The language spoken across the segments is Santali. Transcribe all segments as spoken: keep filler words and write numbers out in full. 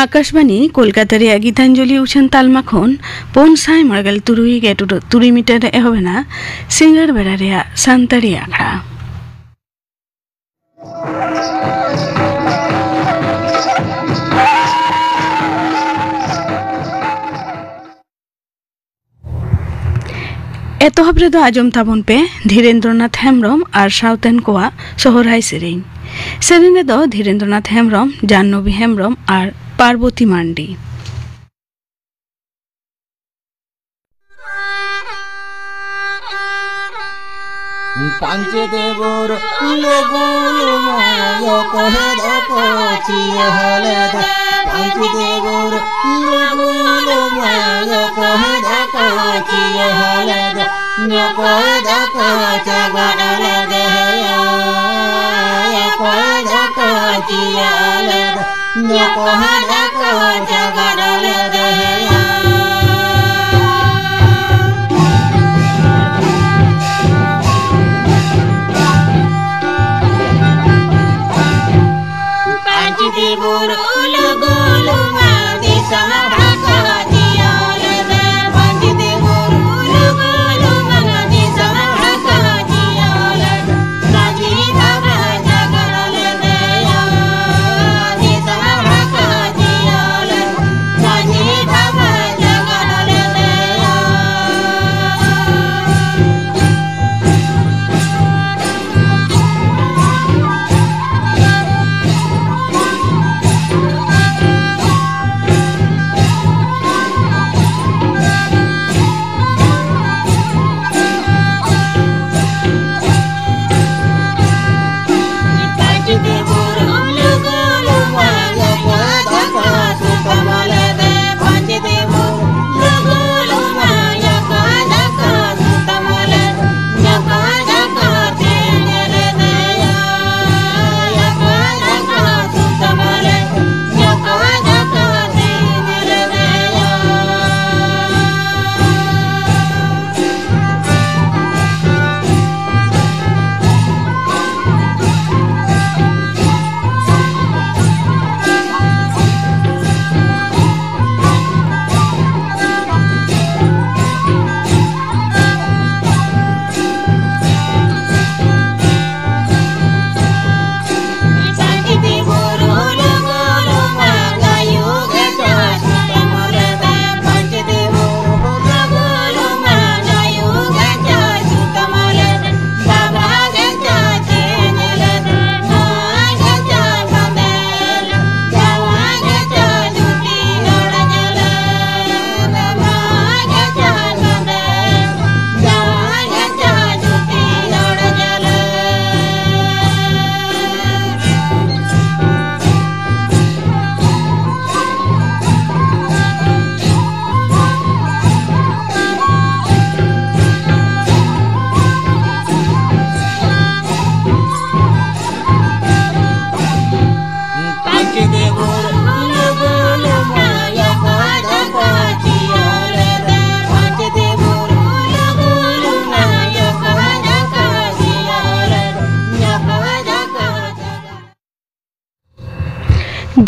ᱟᱠᱟᱥᱵᱟᱱᱤ ᱠᱳᱞᱠᱟᱛᱟ ᱨᱮᱭᱟᱜ ᱜᱤᱛᱟᱧᱡᱚᱞᱤ ᱩᱪᱷᱟᱹᱱ ᱛᱟᱞᱢᱟ ᱠᱷᱚᱱ ᱯᱩᱱ ᱥᱟᱭ ᱢᱚᱬᱮ ᱜᱮᱞ ᱛᱩᱨᱩᱭ ᱜᱮ ᱴᱩᱰᱟᱹᱜ ᱛᱩᱨᱩᱭ ᱢᱤᱴᱟᱨ ᱨᱮ ᱮᱦᱚᱵ ᱮᱱᱟ ᱥᱤᱸᱜᱟᱹᱲ ᱵᱮᱲᱟ ᱨᱮᱭᱟᱜ ᱥᱟᱱᱛᱟᱲᱤ ᱟᱠᱷᱲᱟ᱾ ᱮᱛᱚᱦᱚᱵ ᱨᱮᱫᱚ ᱟᱸᱡᱚᱢ ᱛᱟᱵᱚᱱ ᱯᱮ ᱫᱷᱤᱨᱮᱱᱫᱨᱚᱱᱟᱛᱷ ᱦᱮᱢᱵᱽᱨᱚᱢ ᱟᱨ ᱥᱟᱶᱛᱮᱱ ᱠᱚᱣᱟᱜ ᱥᱚᱦᱚᱨᱟᱭ ᱥᱮᱨᱮᱧ᱾ ᱥᱮᱨᱮᱧ ᱨᱮᱫᱚ ᱫᱷᱤᱨᱮᱱᱫᱨᱚᱱᱟᱛᱷ ᱦᱮᱢᱵᱽᱨᱚᱢ, ᱡᱟᱦᱱᱚᱵᱤ ᱦᱮᱢᱵᱽᱨᱚᱢ ᱟᱨ ᱯᱟᱨᱵᱚᱛᱤ ᱢᱟᱱᱰᱤ᱾ ᱯᱟᱸᱪ ᱫᱮᱣ ᱵᱩᱨᱩ ᱞᱩᱜᱩ ᱞᱩᱢᱟᱭ ᱚᱠᱚᱭ ᱫᱚᱠᱚ ᱪᱤᱭᱟᱹ ᱞᱮᱫᱟ᱾ ᱯᱟᱸᱪ ᱫᱮᱣ ᱵᱩᱨᱩ ᱞᱩᱜᱩ ᱞᱩᱢᱟᱭ ᱚᱠᱚᱭ ᱫᱚᱠᱚ ᱪᱤᱭᱟᱹ ᱞᱮᱫᱟ᱾ ᱚᱠᱚᱭ ᱫᱚᱠᱚ ᱪᱟᱵᱟ ᱞᱮᱫᱟ᱾ ᱚᱠᱚᱭ ᱫᱚᱠᱚ ᱪᱤᱭᱟᱹ ᱞᱮᱫᱟ᱾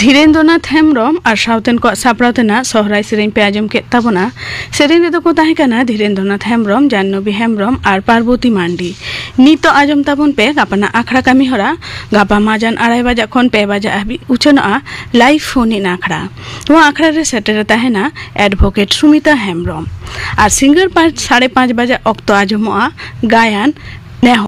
ᱫᱷᱤᱨᱮᱱᱫᱨᱚᱱᱟᱛᱷ ᱦᱮᱢᱵᱽᱨᱚᱢ ᱟᱨ ᱥᱟᱶᱛᱮᱱ ᱠᱚᱣᱟᱜ ᱥᱟᱯᱲᱟᱣ ᱛᱮᱱᱟᱜ ᱥᱚᱦᱨᱟᱭ ᱥᱮᱨᱮᱧ ᱯᱮ ᱟᱸᱡᱚᱢ ᱠᱮᱫ ᱛᱟᱵᱚᱱᱟ᱾ ᱥᱮᱨᱮᱧ ᱨᱮᱫᱚ ᱠᱚ ᱛᱟᱦᱮᱸ ᱠᱟᱱᱟ ᱫᱷᱤᱨᱮᱱᱫᱨᱚᱱᱟᱛᱷ ᱦᱮᱢᱵᱽᱨᱚᱢ, ᱡᱟᱦᱱᱚᱵᱤ ᱦᱮᱢᱵᱽᱨᱚᱢ ᱟᱨ ᱯᱟᱨᱵᱚᱛᱤ ᱢᱟᱱᱰᱤ᱾ ᱱᱤᱛᱚᱜ ᱟᱸᱡᱚᱢ ᱛᱟᱵᱚᱱ ᱯᱮ ᱜᱟᱯᱟᱱᱟᱜ ᱟᱠᱷᱲᱟ ᱠᱟᱹᱢᱤ ᱦᱚᱨᱟ᱾ ᱜᱟᱯᱟ ᱢᱟᱡᱟᱱ ᱟᱲᱟᱭ ᱵᱟᱡᱟᱜ ᱠᱷᱚᱱ ᱯᱮ ᱵᱟᱡᱟᱜ ᱦᱟᱹᱵᱤᱡ ᱩᱪᱷᱟᱹᱱᱚᱜᱼᱟ ᱞᱟᱭᱤᱵᱷ ᱯᱷᱳᱱ ᱤᱱ ᱟᱠᱷᱲᱟ᱾ ᱱᱚᱣᱟ ᱟᱠᱷᱲᱟ ᱨᱮ ᱥᱮᱴᱮᱨ ᱛᱟᱦᱮᱱᱟ ᱮᱰᱵᱷᱳᱠᱮᱴ ᱥᱩᱢᱤᱛᱟ ᱦᱮᱢᱵᱽᱨᱚᱢ᱾ ᱟᱨ ᱥᱤᱸᱜᱟᱹᱲ ᱯᱟᱸᱪ, ᱥᱟᱲᱮ ᱯᱟᱸᱪ ᱵᱟᱡᱟᱜ ᱚᱠᱛᱚ ᱟᱸᱡᱚᱢᱚᱜᱼᱟ ᱜᱟᱭᱟᱱ ᱱᱮᱦᱚᱨ᱾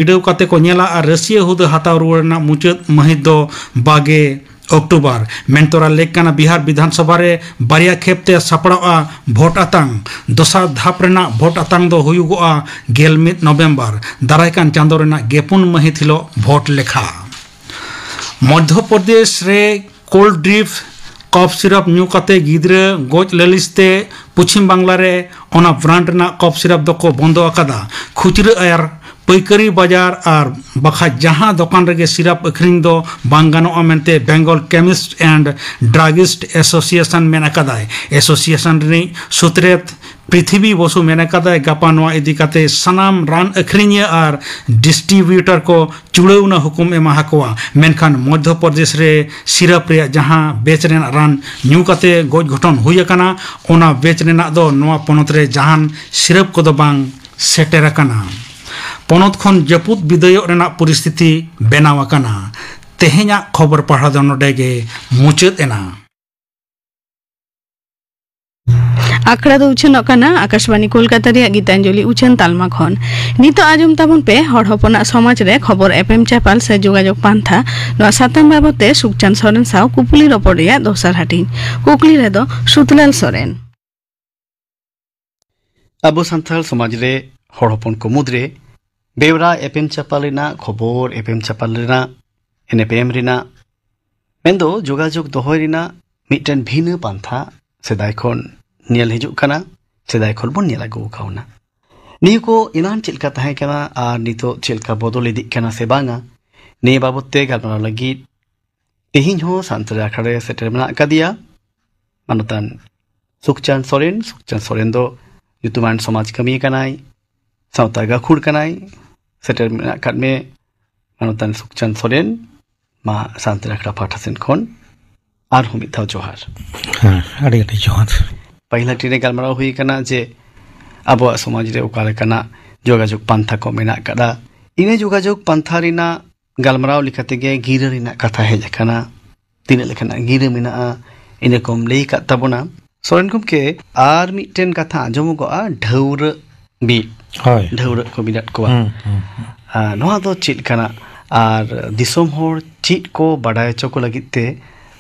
ᱵᱤᱰᱟᱹᱣ ᱠᱟᱛᱮ ᱠᱚ ᱧᱮᱞᱟ ᱟᱨ ᱨᱟᱹᱥᱤᱭᱟᱹ ᱦᱩᱫᱟᱹ ᱦᱟᱛᱟᱣ ᱨᱩᱣᱟᱹᱲ ᱨᱮᱱᱟᱜ ᱢᱩᱪᱟᱹᱫ ᱢᱟᱹᱦᱤᱛ ᱫᱚ ᱵᱟᱜᱮ ᱚᱠᱴᱳᱵᱚᱨ᱾ ᱢᱮᱱᱛᱚᱨᱟ ᱞᱮᱠ ᱠᱟᱱᱟ ᱵᱤᱦᱟᱨ ᱵᱤᱫᱷᱟᱱ ᱥᱚᱵᱷᱟ ᱨᱮ ᱵᱟᱨᱭᱟ ᱠᱷᱮᱯ ᱛᱮ ᱥᱟᱯᱲᱟᱣᱜᱼᱟ ᱵᱷᱳᱴ ᱟᱛᱟᱝ᱾ ᱫᱚᱥᱟᱨ ᱫᱷᱟᱯ ᱨᱮᱱᱟᱜ ᱵᱷᱳᱴ ᱟᱛᱟᱝ ᱫᱚ ᱦᱩᱭᱩᱜᱚᱜᱼᱟ ᱜᱮᱞ ᱢᱤᱫ ᱱᱚᱵᱷᱮᱢᱵᱚᱨ᱾ ᱫᱟᱨᱟᱭ ᱠᱟᱱ ᱪᱟᱸᱫᱚ ᱨᱮᱱᱟᱜ ᱜᱮᱯᱩᱱ ᱢᱟᱹᱦᱤᱛ ᱦᱤᱞᱳᱜ ᱵᱷᱳᱴ ᱞᱮᱠᱷᱟ᱾ ᱢᱚᱫᱽᱫᱷᱚ ᱯᱨᱚᱫᱮᱥ ᱨᱮ ᱠᱳᱞᱰ ᱰᱨᱤᱯ ᱠᱚᱯᱷ ᱥᱤᱨᱟᱯ ᱧᱩ ᱠᱟᱛᱮ ᱜᱤᱫᱽᱨᱟᱹ ᱜᱚᱡ ᱞᱟᱹᱞᱤᱥ ᱛᱮ ᱯᱚᱪᱷᱤᱢ ᱵᱟᱝᱞᱟ ᱨᱮ ᱚᱱᱟ ᱵᱨᱟᱱᱰ ᱨᱮᱱᱟᱜ ᱠᱚᱯᱷ ᱥᱤᱨᱟᱯ ᱫᱚᱠᱚ ᱵᱚᱱᱫᱚ ᱟᱠᱟᱫᱟ᱾ ᱠᱷᱩᱪᱨᱟᱹ ᱟᱨ ᱯᱟᱹᱭᱠᱟᱹᱨᱤ ᱵᱟᱡᱟᱨ ᱟᱨ ᱵᱟᱠᱷᱟᱡ ᱡᱟᱦᱟᱸ ᱫᱚᱠᱟᱱ ᱨᱮᱜᱮ ᱥᱤᱨᱟᱯ ᱟᱹᱠᱷᱨᱤᱧ ᱫᱚ ᱵᱟᱝ ᱜᱟᱱᱚᱜᱼᱟ ᱢᱮᱱᱛᱮ ᱵᱮᱝᱜᱚᱞ ᱠᱮᱢᱤᱥᱴ ᱮᱱᱰ ᱰᱨᱟᱜᱤᱥᱴ ᱮᱥᱳᱥᱤᱭᱮᱥᱚᱱ ᱢᱮᱱ ᱟᱠᱟᱫᱟᱭ᱾ ᱮᱥᱳᱥᱤᱭᱮᱥᱚᱱ ᱨᱤᱱᱤᱡ ᱥᱩᱛᱨᱮᱛ ᱯᱨᱤᱛᱷᱤᱵᱤ ᱵᱚᱥᱩ ᱢᱮᱱ ᱟᱠᱟᱫᱟᱭ, ᱜᱟᱯᱟ ᱱᱚᱣᱟ ᱤᱫᱤ ᱠᱟᱛᱮ ᱥᱟᱱᱟᱢ ᱨᱟᱱ ᱟᱹᱠᱷᱨᱤᱧᱤᱭᱟᱹ ᱟᱨ ᱰᱤᱥᱴᱨᱤᱵᱤᱭᱩᱴᱚᱨ ᱠᱚ ᱪᱩᱲᱟᱹᱣᱱᱟ ᱦᱩᱠᱩᱢ ᱮᱢᱟ ᱦᱟᱠᱚᱣᱟ᱾ ᱢᱮᱱᱠᱷᱟᱱ ᱢᱚᱫᱽᱫᱷᱚ ᱯᱨᱚᱫᱮᱥ ᱨᱮ ᱥᱤᱨᱟᱯ ᱨᱮᱭᱟᱜ ᱡᱟᱦᱟᱸ ᱵᱮᱪ ᱨᱮᱱᱟᱜ ᱨᱟᱱ ᱧᱩ ᱠᱟᱛᱮ ᱜᱚᱡ ᱜᱷᱚᱴᱚᱱ ᱦᱩᱭ ᱟᱠᱟᱱᱟ, ᱚᱱᱟ ᱵᱮᱪ ᱨᱮᱱᱟᱜ ᱫᱚ ᱱᱚᱣᱟ ᱯᱚᱱᱚᱛ ᱨᱮ ᱡᱟᱦᱟᱱ ᱥᱤᱨᱟᱯ ᱠᱚᱫᱚ ᱵᱟᱝ ᱥᱮᱴᱮᱨ ᱟᱠᱟᱱᱟ᱾ ᱯᱚᱱᱚᱛ ᱠᱷᱚᱱ ᱡᱟᱹᱯᱩᱫ ᱵᱤᱫᱟᱹᱭᱚᱜ ᱨᱮᱱᱟᱜ ᱯᱚᱨᱤᱥᱛᱷᱤᱛᱤ ᱵᱮᱱᱟᱣ ᱟᱠᱟᱱᱟ᱾ ᱛᱮᱦᱮᱧᱟᱜ ᱠᱷᱚᱵᱚᱨ ᱯᱟᱲᱦᱟᱣ ᱫᱚ ᱱᱚᱰᱮ ᱜᱮ ᱢᱩᱪᱟᱹᱫ ᱮᱱᱟ᱾ ᱟᱠᱷᱲᱟ ᱫᱚ ᱩᱪᱷᱟᱹᱱᱚᱜ ᱠᱟᱱᱟ ᱟᱠᱟᱥᱵᱟᱱᱤ ᱠᱳᱞᱠᱟᱛᱟ ᱨᱮᱭᱟᱜ ᱜᱤᱛᱟᱧᱡᱚᱞᱤ ᱩᱪᱷᱟᱹᱱ ᱛᱟᱞᱢᱟ ᱠᱷᱚᱱ᱾ ᱱᱤᱛᱚᱜ ᱟᱸᱡᱚᱢ ᱛᱟᱵᱚᱱ ᱯᱮ ᱦᱚᱲ ᱦᱚᱯᱚᱱᱟᱜ ᱥᱚᱢᱟᱡᱽ ᱨᱮ ᱠᱷᱚᱵᱚᱨ ᱮᱯᱮᱢ ᱪᱟᱯᱟᱞ ᱥᱮ ᱡᱳᱜᱟᱡᱳᱜᱽ ᱯᱟᱱᱛᱷᱟ᱾ ᱱᱚᱣᱟ ᱥᱟᱛᱟᱢ ᱵᱟᱵᱚᱛ ᱛᱮ ᱥᱩᱠᱪᱟᱸᱫ ᱥᱚᱨᱮᱱ ᱥᱟᱶ ᱠᱩᱯᱩᱞᱤ ᱨᱚᱯᱚᱲ ᱨᱮᱭᱟᱜ ᱫᱚᱥᱟᱨ ᱦᱟᱹᱴᱤᱧ᱾ ᱠᱩᱠᱞᱤ ᱨᱮᱫᱚ ᱥᱩᱛᱞᱟᱞ ᱥᱚᱨᱮᱱ᱾ ᱟᱵᱚ ᱥᱟᱱᱛᱟᱲ ᱥᱚᱢᱟᱡᱽ ᱨᱮ ᱦᱚᱲ ᱦᱚᱯᱚᱱ ᱠᱚ ᱢᱩᱫᱽᱨᱮ ᱵᱮᱣᱨᱟ ᱮᱯᱮᱢ ᱪᱟᱯᱟᱞ ᱨᱮᱱᱟᱜ, ᱠᱷᱚᱵᱚᱨ ᱮᱯᱮᱢ ᱪᱟᱯᱟᱞ ᱨᱮᱱᱟᱜ, ᱮᱱᱮᱯᱮᱢ ᱨᱮᱱᱟᱜ, ᱢᱮᱱᱫᱚ ᱡᱳᱜᱟᱡᱳᱜᱽ ᱫᱚᱦᱚᱭ ᱨᱮᱱᱟᱜ ᱢᱤᱫᱴᱮᱱ ᱵᱷᱤᱱᱟᱹ ᱯᱟᱱᱛᱷᱟ ᱥᱮᱫᱟᱭ ᱠᱷᱚᱱ ᱧᱮᱞ ᱦᱤᱡᱩᱜ ᱠᱟᱱᱟ, ᱥᱮᱫᱟᱭ ᱠᱷᱚᱱ ᱵᱚᱱ ᱧᱮᱞ ᱟᱹᱜᱩ ᱠᱟᱣᱱᱟ᱾ ᱱᱤᱭᱟᱹ ᱠᱚ ᱮᱱᱟᱱ ᱪᱮᱫ ᱞᱮᱠᱟ ᱛᱟᱦᱮᱸ ᱠᱟᱱᱟ ᱟᱨ ᱱᱤᱛᱚᱜ ᱪᱮᱫ ᱞᱮᱠᱟ ᱵᱚᱫᱚᱞ ᱤᱫᱤᱜ ᱠᱟᱱᱟ ᱥᱮ ᱵᱟᱝᱟ, ᱱᱤᱭᱟᱹ ᱵᱟᱵᱚᱛ ᱛᱮ ᱜᱟᱞᱢᱟᱨᱟᱣ ᱞᱟᱹᱜᱤᱫ ᱛᱮᱦᱮᱧ ᱦᱚᱸ ᱥᱟᱱᱛᱟᱲᱤ ᱟᱠᱷᱲᱟ ᱨᱮ ᱥᱮᱴᱮᱨ ᱢᱮᱱᱟᱜ ᱟᱠᱟᱫᱮᱭᱟ ᱢᱟᱱᱚᱛᱟᱱ ᱥᱩᱠᱪᱟᱸᱫ ᱥᱚᱨᱮᱱ᱾ ᱥᱩᱠᱪᱟᱸᱫ ᱥᱚᱨᱮᱱ ᱫᱚ ᱧᱩᱛᱩᱢᱟᱱ ᱥᱚᱢᱟᱡᱽ ᱠᱟᱹᱢᱤᱭᱟᱹ ᱠᱟᱱᱟᱭ, ᱥᱟᱶᱛᱟ ᱜᱟᱹᱠᱷᱩᱲ ᱠᱟᱱᱟᱭ᱾ ᱥᱮᱴᱮᱨ ᱢᱮᱱᱟᱜ ᱟᱠᱟᱫ ᱢᱮ ᱢᱟᱱᱚᱛᱟᱱ ᱥᱩᱠᱪᱟᱸᱫ ᱥᱚᱨᱮᱱ᱾ ᱢᱟ ᱥᱟᱱᱛᱟᱲᱤ ᱟᱠᱷᱲᱟ ᱯᱟᱦᱴᱟ ᱥᱮᱱ ᱠᱷᱚᱱ ᱟᱨᱦᱚᱸ ᱢᱤᱫ ᱫᱷᱟᱣ ᱡᱚᱦᱟᱨ᱾ ᱦᱮᱸ, ᱟᱹᱰᱤ ᱟᱹᱰᱤ ᱡᱚᱦᱟᱨ᱾ ᱯᱟᱹᱦᱤᱞ ᱦᱟᱹᱴᱤᱧ ᱨᱮ ᱜᱟᱞᱢᱟᱨᱟᱣ ᱦᱩᱭ ᱟᱠᱟᱱᱟ ᱡᱮ ᱟᱵᱚᱣᱟᱜ ᱥᱚᱢᱟᱡᱽ ᱨᱮ ᱚᱠᱟ ᱞᱮᱠᱟᱱᱟᱜ ᱡᱳᱜᱟᱡᱳᱜᱽ ᱯᱟᱱᱛᱷᱟ ᱠᱚ ᱢᱮᱱᱟᱜ ᱟᱠᱟᱫᱟ᱾ ᱤᱱᱟᱹ ᱡᱳᱜᱟᱡᱳᱜᱽ ᱯᱟᱱᱛᱷᱟ ᱨᱮᱱᱟᱜ ᱜᱟᱞᱢᱟᱨᱟᱣ ᱞᱮᱠᱟ ᱛᱮᱜᱮ ᱜᱤᱨᱟᱹ ᱨᱮᱱᱟᱜ ᱠᱟᱛᱷᱟ ᱦᱮᱡ ᱟᱠᱟᱱᱟ᱾ ᱛᱤᱱᱟᱹᱜ ᱞᱮᱠᱟᱱᱟᱜ ᱜᱤᱨᱟᱹ ᱢᱮᱱᱟᱜᱼᱟ, ᱤᱱᱟᱹ ᱠᱚᱢ ᱞᱟᱹᱭ ᱟᱠᱟᱫ ᱛᱟᱵᱚᱱᱟ᱾ ᱥᱚᱨᱮᱱ ᱜᱚᱢᱠᱮ, ᱟᱨ ᱢᱤᱫᱴᱮᱱ ᱠᱟᱛᱷᱟ ᱟᱸᱡᱚᱢᱚᱜᱚᱜᱼᱟ, ᱰᱷᱟᱹᱣᱨᱟᱹᱜ ᱵᱤᱫ᱾ ᱦᱳᱭ᱾ ᱰᱷᱟᱹᱣᱨᱟᱹᱜ ᱠᱚ ᱵᱤᱫᱟᱫ ᱠᱚᱣᱟ᱾ ᱦᱩᱸ, ᱦᱩᱸ, ᱦᱩᱸ᱾ ᱟᱨ ᱱᱚᱣᱟ ᱫᱚ ᱪᱮᱫ ᱠᱟᱱᱟ? ᱟᱨ ᱫᱤᱥᱚᱢ ᱦᱚᱲ ᱪᱮᱫ ᱠᱚ ᱵᱟᱰᱟᱭ ᱦᱚᱪᱚ ᱠᱚ ᱞᱟᱹᱜᱤᱫ ᱛᱮ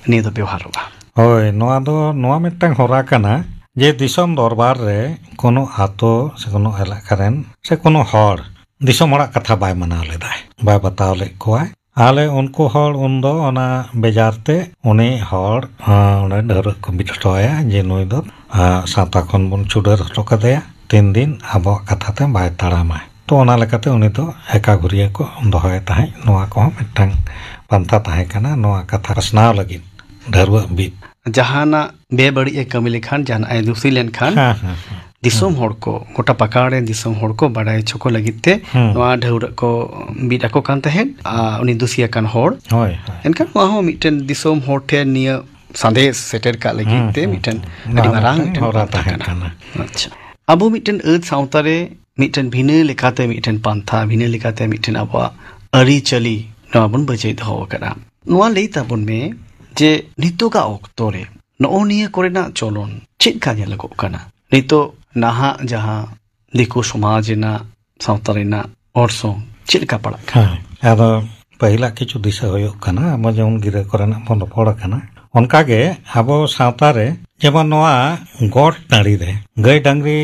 ᱱᱤᱭᱟᱹ ᱫᱚ ᱵᱮᱣᱦᱟᱨᱚᱜᱼᱟ? ᱦᱳᱭ, ᱱᱚᱣᱟ ᱫᱚ, ᱱᱚᱣᱟ ᱢᱤᱫᱴᱟᱝ ᱦᱚᱨᱟ ᱠᱟᱱᱟ ᱡᱮ ᱫᱤᱥᱚᱢ ᱫᱚᱨᱵᱟᱨ ᱨᱮ ᱠᱳᱱᱳ ᱟᱛᱳ ᱥᱮ ᱠᱳᱱᱳ ᱮᱞᱟᱠᱟ ᱨᱮᱱ ᱥᱮ ᱠᱳᱱᱳ ᱦᱚᱲ ᱫᱤᱥᱚᱢ ᱦᱚᱲᱟᱜ ᱠᱟᱛᱷᱟ ᱵᱟᱭ ᱢᱟᱱᱟᱣ ᱞᱮᱫᱟᱭ, ᱵᱟᱭ ᱵᱟᱛᱟᱣ ᱞᱮᱫ ᱠᱚᱣᱟᱭ᱾ ᱟᱞᱮ ᱩᱱᱠᱩ ᱦᱚᱲ ᱩᱱᱫᱚ ᱚᱱᱟ ᱵᱮᱡᱟᱨ ᱛᱮ ᱩᱱᱤ ᱦᱚᱲ, ᱟᱸ, ᱚᱸᱰᱮ ᱰᱷᱟᱹᱣᱨᱟᱹᱜ ᱠᱚ ᱵᱤᱫ ᱦᱚᱴᱚ ᱟᱭᱟ ᱡᱮ ᱱᱩᱭ ᱫᱚ, ᱟᱸ, ᱥᱟᱶᱛᱟ ᱠᱷᱚᱱ ᱵᱚᱱ ᱪᱷᱩᱰᱟᱹᱨ ᱦᱚᱪᱚ ᱠᱟᱫᱮᱭᱟ, ᱛᱤᱱ ᱫᱤᱱ ᱟᱵᱚᱣᱟᱜ ᱠᱟᱛᱷᱟ ᱛᱮ ᱵᱟᱭ ᱛᱟᱲᱟᱢᱟ᱾ ᱛᱚ ᱚᱱᱟ ᱞᱮᱠᱟᱛᱮ ᱩᱱᱤ ᱫᱚ ᱮᱠᱟᱜᱷᱩᱨᱤᱭᱟᱹ ᱠᱚ ᱫᱚᱦᱚᱭ ᱛᱟᱦᱮᱸᱫ᱾ ᱱᱚᱣᱟ ᱠᱚᱦᱚᱸ ᱢᱤᱫᱴᱟᱝ ᱯᱟᱱᱛᱷᱟ ᱛᱟᱦᱮᱸ ᱠᱟᱱᱟ ᱱᱚᱣᱟ ᱠᱟᱛᱷᱟ ᱯᱟᱥᱱᱟᱣ ᱞᱟᱹᱜᱤᱫ, ᱰᱷᱟᱹᱨᱣᱟᱹᱜ ᱵᱤᱫ᱾ ᱡᱟᱦᱟᱱᱟᱜ ᱵᱮᱵᱟᱹᱲᱤᱡ ᱮ ᱠᱟᱹᱢᱤ ᱞᱮᱠᱷᱟᱱ, ᱡᱟᱦᱟᱱᱟᱜ ᱮ ᱫᱩᱥᱤ ᱞᱮᱱᱠᱷᱟᱱ, ᱦᱮᱸ, ᱦᱮᱸ, ᱦᱮᱸ᱾ ᱫᱤᱥᱚᱢ ᱦᱮᱸ᱾ ᱦᱚᱲ ᱠᱚ, ᱜᱚᱴᱟ ᱯᱟᱠᱟᱲ ᱨᱮᱱ ᱫᱤᱥᱚᱢ ᱦᱚᱲ ᱠᱚ ᱵᱟᱰᱟᱭ ᱦᱚᱪᱚ ᱠᱚ ᱞᱟᱹᱜᱤᱫ ᱛᱮ ᱦᱮᱸ᱾ ᱱᱚᱣᱟ ᱰᱷᱟᱹᱣᱨᱟᱹᱜ ᱠᱚ ᱵᱤᱫ ᱟᱠᱚ ᱠᱟᱱ ᱛᱟᱦᱮᱸᱫ, ᱟᱨ ᱩᱱᱤ ᱫᱩᱥᱤ ᱟᱠᱟᱱ ᱦᱚᱲ᱾ ᱦᱳᱭ, ᱦᱳᱭ᱾ ᱮᱱᱠᱷᱟᱱ ᱱᱚᱣᱟ ᱦᱚᱸ ᱢᱤᱫᱴᱮᱱ ᱫᱤᱥᱚᱢ ᱦᱚᱲ ᱴᱷᱮᱱ ᱱᱤᱭᱟᱹ ᱥᱟᱸᱫᱮᱥ ᱥᱮᱴᱮᱨ ᱠᱟᱜ ᱞᱟᱹᱜᱤᱫ ᱦᱮᱸ, ᱛᱮ ᱦᱮᱸ, ᱢᱤᱫᱴᱮᱱ ᱦᱮᱸ᱾ ᱟᱹᱰᱤ ᱱᱚᱣᱟ ᱢᱟᱨᱟᱝ ᱢᱤᱫᱴᱮᱱ ᱢᱤᱫᱴᱮᱱ ᱦᱚᱨᱟ ᱯᱟᱱᱛᱷᱟ ᱛᱟᱦᱮᱸ ᱠᱟᱱᱟ᱾ ᱠᱟᱱᱟ᱾ ᱟᱪᱪᱷᱟ, ᱟᱵᱚ ᱢᱤᱫᱴᱮᱱ ᱟᱹᱫ ᱥᱟᱶᱛᱟ ᱨᱮ ᱢᱤᱫᱴᱮᱱ ᱵᱷᱤᱱᱟᱹ ᱞᱮᱠᱟᱛᱮ ᱢᱤᱫᱴᱮᱱ ᱯᱟᱱᱛᱷᱟ, ᱵᱷᱤᱱᱟᱹ ᱞᱮᱠᱟᱛᱮ ᱢᱤᱫᱴᱮᱱ ᱟᱵᱚᱣᱟᱜ ᱟᱹᱨᱤᱪᱟᱹᱞᱤ ᱱᱚᱣᱟ ᱵᱚᱱ ᱵᱟᱹᱡᱟᱹᱭ ᱫᱚᱦᱚ ᱟᱠᱟᱫᱟ᱾ ᱱᱚᱣᱟ ᱞᱟᱹᱭ ᱛᱟᱵᱚᱱ ᱢᱮ ᱡᱮ ᱱᱤᱛᱚᱜᱟᱜ ᱚᱠᱛᱚ ᱨᱮ ᱱᱚᱜᱼᱚ ᱱᱤᱭᱟᱹ ᱠᱚᱨᱮᱱᱟᱜ ᱪᱚᱞᱚᱱ ᱪᱮᱫ ᱞᱮᱠᱟ ᱧᱮᱞᱚᱜᱚᱜ ᱠᱟᱱᱟ? ᱱᱤᱛᱚᱜ ᱱᱟᱦᱟᱜ ᱡᱟᱦᱟᱸ ᱫᱤᱠᱩ ᱥᱚᱢᱟᱡᱽ ᱨᱮᱱᱟᱜ, ᱥᱟᱶᱛᱟ ᱨᱮᱱᱟᱜ ᱚᱨᱥᱚᱝ ᱪᱮᱫ ᱞᱮᱠᱟ ᱯᱟᱲᱟᱜ ᱠᱟᱱᱟ? ᱦᱮᱸ, ᱟᱫᱚ ᱯᱟᱹᱦᱤᱞᱟᱜ ᱠᱤᱪᱷᱩ ᱫᱤᱥᱟᱹ ᱦᱩᱭᱩᱜ ᱠᱟᱱᱟ, ᱟᱵᱚ ᱡᱮᱢᱚᱱ ᱜᱤᱨᱟᱹ ᱠᱚᱨᱮᱱᱟᱜ ᱵᱚᱱ ᱨᱚᱯᱚᱲ ᱠᱟᱱᱟ, ᱚᱱᱠᱟᱜᱮ ᱟᱵᱚ ᱥᱟᱶᱛᱟ ᱨᱮ ᱡᱮᱢᱚᱱ ᱱᱚᱣᱟ ᱜᱚᱴ ᱴᱟᱺᱰᱤ ᱨᱮ ᱜᱟᱹᱭ ᱰᱟᱝᱨᱤ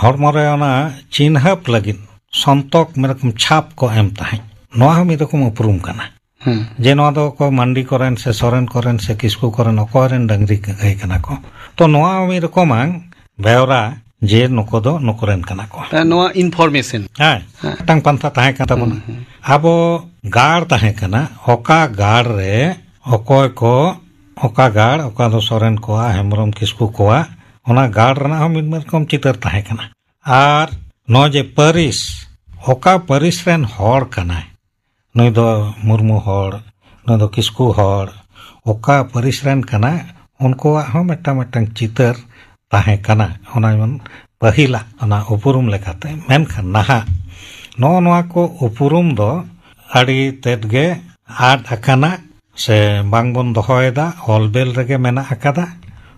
ᱦᱚᱲᱢᱚ ᱨᱮ ᱚᱱᱟ ᱪᱤᱱᱦᱟᱹᱯ ᱞᱟᱹᱜᱤᱫ ᱥᱚᱱᱛᱚᱠ ᱢᱮᱱᱟᱠᱚᱢ ᱪᱷᱟᱯ ᱠᱚ ᱮᱢ ᱛᱟᱦᱮᱸᱫ᱾ ᱱᱚᱣᱟ ᱦᱚᱸ ᱢᱤᱫ ᱨᱚᱠᱚᱢ ᱩᱯᱨᱩᱢ ᱠᱟᱱᱟ᱾ ᱦᱮᱸ᱾ ᱡᱮ ᱱᱚᱣᱟ ᱫᱚ ᱚᱠᱚᱭ ᱢᱟᱱᱰᱤ ᱠᱚᱨᱮᱱ ᱥᱮ ᱥᱚᱨᱮᱱ ᱠᱚᱨᱮᱱ ᱥᱮ ᱠᱤᱥᱠᱩ ᱠᱚᱨᱮᱱ ᱚᱠᱚᱭ ᱨᱮᱱ ᱰᱟᱹᱝᱨᱤ ᱜᱟᱹᱭ ᱠᱟᱱᱟ ᱠᱚ᱾ ᱛᱚ ᱱᱚᱣᱟ ᱦᱚᱸ ᱢᱤᱫ ᱨᱚᱠᱚᱢᱟᱝ ᱵᱮᱣᱨᱟ ᱡᱮ ᱱᱩᱠᱩ ᱫᱚ ᱱᱩᱠᱩ ᱨᱮᱱ ᱠᱟᱱᱟ ᱠᱚ᱾ ᱛᱟ ᱱᱚᱣᱟ information᱾ ᱦᱮᱸ, ᱦᱮᱸ᱾ ᱢᱤᱫᱴᱟᱝ ᱯᱟᱱᱛᱷᱟ ᱛᱟᱦᱮᱸ ᱠᱟᱱ ᱛᱟᱵᱚᱱᱟ᱾ ᱦᱩᱸ, ᱦᱩᱸ᱾ ᱟᱵᱚ ᱜᱟᱲ ᱛᱟᱦᱮᱸ ᱠᱟᱱᱟ, ᱚᱠᱟ ᱜᱟᱲ ᱨᱮ ᱚᱠᱚᱭ ᱠᱚ, ᱚᱠᱟ ᱜᱟᱲ, ᱚᱠᱟ ᱫᱚ ᱥᱚᱨᱮᱱ ᱠᱚᱣᱟᱜ, ᱦᱮᱢᱵᱨᱚᱢ ᱠᱤᱥᱠᱩ ᱠᱚᱣᱟᱜ, ᱚᱱᱟ ᱜᱟᱲ ᱨᱮᱱᱟᱜ ᱦᱚᱸ ᱢᱤᱫ ᱨᱚᱠᱚᱢ ᱪᱤᱛᱟᱹᱨ ᱛᱟᱦᱮᱸ ᱠᱟᱱᱟ᱾ ᱟᱨ ᱱᱚᱜᱼᱚᱭ ᱡᱮ ᱯᱟᱹᱨᱤᱥ, ᱚᱠᱟ ᱯᱟᱹᱨᱤᱥ ᱨᱮᱱ ᱦᱚᱲ ᱠᱟᱱᱟᱭ, ᱱᱩᱭ ᱫᱚ ᱢᱩᱨᱢᱩ ᱦᱚᱲ, ᱱᱩᱭ ᱫᱚ ᱠᱤᱥᱠᱩ ᱦᱚᱲ, ᱚᱠᱟ ᱯᱟᱹᱨᱤᱥ ᱨᱮᱱ ᱠᱟᱱᱟᱭ, ᱩᱱᱠᱩᱣᱟᱜ ᱦᱚᱸ ᱢᱤᱫᱴᱟᱝ ᱢᱤᱫᱴᱟᱝ ᱪᱤᱛᱟᱹᱨ ᱛᱟᱦᱮᱸ ᱠᱟᱱᱟ᱾ ᱚᱱᱟ ᱡᱮᱢᱚᱱ ᱯᱟᱹᱦᱤᱞᱟᱜ ᱚᱱᱟ ᱩᱯᱨᱩᱢ ᱞᱮᱠᱟᱛᱮ᱾ ᱢᱮᱱᱠᱷᱟᱱ ᱱᱟᱦᱟᱜ ᱱᱚᱜᱼᱚ ᱱᱚᱣᱟ ᱠᱚ ᱩᱯᱨᱩᱢ ᱫᱚ ᱟᱹᱰᱤ ᱛᱮᱫ ᱜᱮ ᱟᱫ ᱟᱠᱟᱱᱟ ᱥᱮ ᱵᱟᱝᱵᱚᱱ ᱫᱚᱦᱚᱭᱮᱫᱟ, ᱚᱞ ᱵᱮᱞ ᱨᱮᱜᱮ ᱢᱮᱱᱟᱜ ᱟᱠᱟᱫᱟ᱾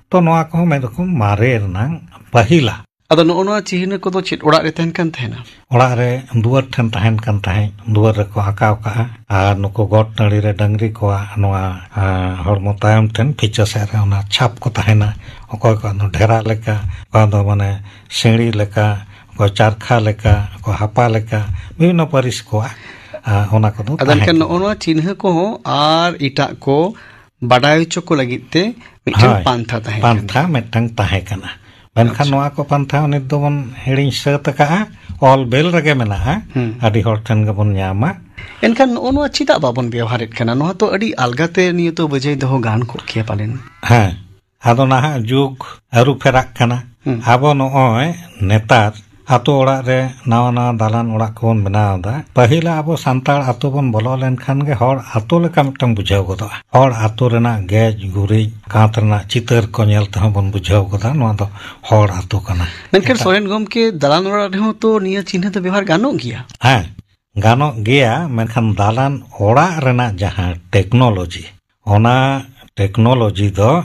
ᱛᱚ ᱱᱚᱣᱟ ᱠᱚᱦᱚᱸ ᱢᱤᱫ ᱨᱚᱠᱚᱢ ᱢᱟᱨᱮ ᱨᱮᱱᱟᱝ ᱯᱟᱹᱦᱤᱞᱟᱜ ᱟᱫᱚ ᱱᱚᱜᱼᱚ ᱱᱚᱣᱟ ᱪᱤᱦᱱᱟᱹ ᱠᱚᱫᱚ ᱪᱮᱫ ᱚᱲᱟᱜ ᱨᱮ ᱛᱟᱦᱮᱱ ᱠᱟᱱ ᱛᱟᱦᱮᱱᱟ? ᱚᱲᱟᱜ ᱨᱮ ᱫᱩᱣᱟᱹᱨ ᱴᱷᱮᱱ ᱛᱟᱦᱮᱱ ᱠᱟᱱ ᱛᱟᱦᱮᱸᱫ, ᱫᱩᱣᱟᱹᱨ ᱨᱮᱠᱚ ᱟᱸᱠᱟᱣ ᱠᱟᱜᱼᱟ᱾ ᱟᱨ ᱱᱩᱠᱩ ᱜᱚᱴ ᱴᱟᱺᱰᱤ ᱨᱮ ᱰᱟᱹᱝᱨᱤ ᱠᱚᱣᱟᱜ ᱱᱚᱣᱟ, ᱟᱸ, ᱦᱚᱲᱢᱚ ᱛᱟᱭᱚᱢ ᱴᱷᱮᱱ ᱯᱷᱤᱪᱟᱹ ᱥᱮᱫ ᱨᱮ ᱚᱱᱟ ᱪᱷᱟᱯ ᱠᱚ ᱛᱟᱦᱮᱱᱟ᱾ ᱚᱠᱚᱭ ᱠᱚᱣᱟᱜ ᱫᱚ ᱰᱷᱮᱨᱟ ᱞᱮᱠᱟ, ᱚᱠᱚᱭ ᱫᱚ ᱢᱟᱱᱮ ᱥᱤᱬᱤ ᱞᱮᱠᱟ, ᱚᱠᱚᱭ ᱪᱟᱨᱠᱷᱟ ᱞᱮᱠᱟ, ᱚᱠᱚᱭ ᱦᱟᱯᱟ ᱞᱮᱠᱟ, ᱵᱤᱵᱷᱤᱱᱱᱚ ᱯᱟᱹᱨᱤᱥ ᱠᱚᱣᱟᱜ, ᱟᱸ, ᱚᱱᱟ ᱠᱚᱫᱚ ᱟᱫᱚ ᱛᱟᱦᱮᱸ ᱮᱱᱠᱷᱟᱱ ᱠᱟᱱᱟ᱾ ᱱᱚᱜᱼᱚ ᱱᱚᱣᱟ ᱪᱤᱱᱦᱟᱹ ᱠᱚᱦᱚᱸ ᱟᱨ ᱮᱴᱟᱜ ᱠᱚ ᱵᱟᱰᱟᱭ ᱦᱚᱪᱚ ᱠᱚ ᱞᱟᱹᱜᱤᱫ ᱛᱮ ᱢᱤᱫᱴᱮᱱ ᱦᱳᱭ, ᱯᱟᱱᱛᱷᱟ ᱛᱟᱦᱮᱸ ᱠᱟᱱᱟ᱾ ᱯᱟᱱᱛᱷᱟ ᱢᱤᱫᱴᱟᱝ ᱛᱟᱦᱮᱸ ᱠᱟᱱᱟ᱾ ᱢᱮᱱᱠᱷᱟᱱ ᱟᱪᱪᱷᱟ᱾ ᱱᱚᱣᱟ ᱠᱚ ᱯᱟᱱᱛᱷᱟ ᱱᱤᱛ ᱫᱚᱵᱚᱱ ᱦᱤᱲᱤᱧ ᱥᱟᱹᱛ ᱟᱠᱟᱜᱼᱟ, ᱚᱞ ᱵᱮᱞ ᱨᱮᱜᱮ ᱢᱮᱱᱟᱜᱼᱟ, ᱦᱩᱸ᱾ ᱟᱹᱰᱤ ᱦᱚᱲ ᱴᱷᱮᱱ ᱜᱮᱵᱚᱱ ᱧᱟᱢᱟ᱾ ᱮᱱᱠᱷᱟᱱ ᱱᱚᱜᱼᱚ ᱱᱚᱣᱟ ᱪᱮᱫᱟᱜ ᱵᱟᱵᱚᱱ ᱵᱮᱣᱦᱟᱨᱮᱫ ᱠᱟᱱᱟ? ᱱᱚᱣᱟ ᱛᱚ ᱟᱹᱰᱤ ᱟᱞᱜᱟᱛᱮ ᱱᱤᱭᱟᱹ ᱛᱚ ᱵᱟᱹᱡᱟᱹᱭ ᱫᱚᱦᱚ ᱜᱟᱱ ᱠᱚᱜ ᱠᱮᱭᱟ ᱯᱟᱞᱮᱱ᱾ ᱦᱮᱸ, ᱟᱫᱚ ᱱᱟᱦᱟᱜ ᱡᱩᱜᱽ ᱟᱹᱨᱩ ᱯᱷᱮᱨᱟᱜ ᱠᱟᱱᱟ᱾ ᱦᱩᱸ᱾ ᱟᱵᱚ ᱱᱚᱜᱼᱚᱭ ᱱᱮᱛᱟᱨ ᱟᱛᱳ ᱚᱲᱟᱜ ᱨᱮ ᱱᱟᱣᱟ ᱱᱟᱣᱟ ᱫᱟᱞᱟᱱ ᱚᱲᱟᱜ ᱠᱚᱵᱚᱱ ᱵᱮᱱᱟᱣ ᱮᱫᱟ᱾ ᱯᱟᱹᱦᱤᱞ ᱟᱵᱚ ᱥᱟᱱᱛᱟᱲ ᱟᱛᱳ ᱵᱚᱱ ᱵᱚᱞᱚ ᱞᱮᱱᱠᱷᱟᱱ ᱜᱮ ᱦᱚᱲ ᱟᱛᱳ ᱞᱮᱠᱟ ᱢᱤᱫᱴᱟᱝ ᱵᱩᱡᱷᱟᱹᱣ ᱜᱚᱫᱚᱜᱼᱟ᱾ ᱦᱚᱲ ᱟᱛᱳ ᱨᱮᱱᱟᱜ ᱜᱮᱡ ᱜᱩᱨᱤᱡ, ᱠᱟᱸᱛ ᱨᱮᱱᱟᱜ ᱪᱤᱛᱟᱹᱨ ᱠᱚ ᱧᱮᱞ ᱛᱮᱦᱚᱸ ᱵᱚᱱ ᱵᱩᱡᱷᱟᱹᱣ ᱜᱚᱫᱟ, ᱱᱚᱣᱟ ᱫᱚ ᱦᱚᱲ ᱟᱛᱳ ᱠᱟᱱᱟ᱾ ᱢᱮᱱᱠᱷᱟᱱ ᱮᱴᱟᱜ ᱥᱚᱨᱮᱱ ᱜᱚᱢᱠᱮ, ᱫᱟᱞᱟᱱ ᱚᱲᱟᱜ ᱨᱮᱦᱚᱸ ᱛᱚ ᱱᱤᱭᱟᱹ ᱪᱤᱱᱦᱟᱹ ᱫᱚ ᱵᱮᱣᱦᱟᱨ ᱜᱟᱱᱚᱜ ᱜᱮᱭᱟ᱾ ᱦᱮᱸ, ᱜᱟᱱᱚᱜ ᱜᱮᱭᱟ, ᱢᱮᱱᱠᱷᱟᱱ ᱫᱟᱞᱟᱱ ᱚᱲᱟᱜ ᱨᱮᱱᱟᱜ ᱡᱟᱦᱟᱸ ᱴᱮᱠᱱᱳᱞᱚᱡᱤ, ᱚᱱᱟ ᱴᱮᱠᱱᱳᱞᱚᱡᱤ ᱫᱚ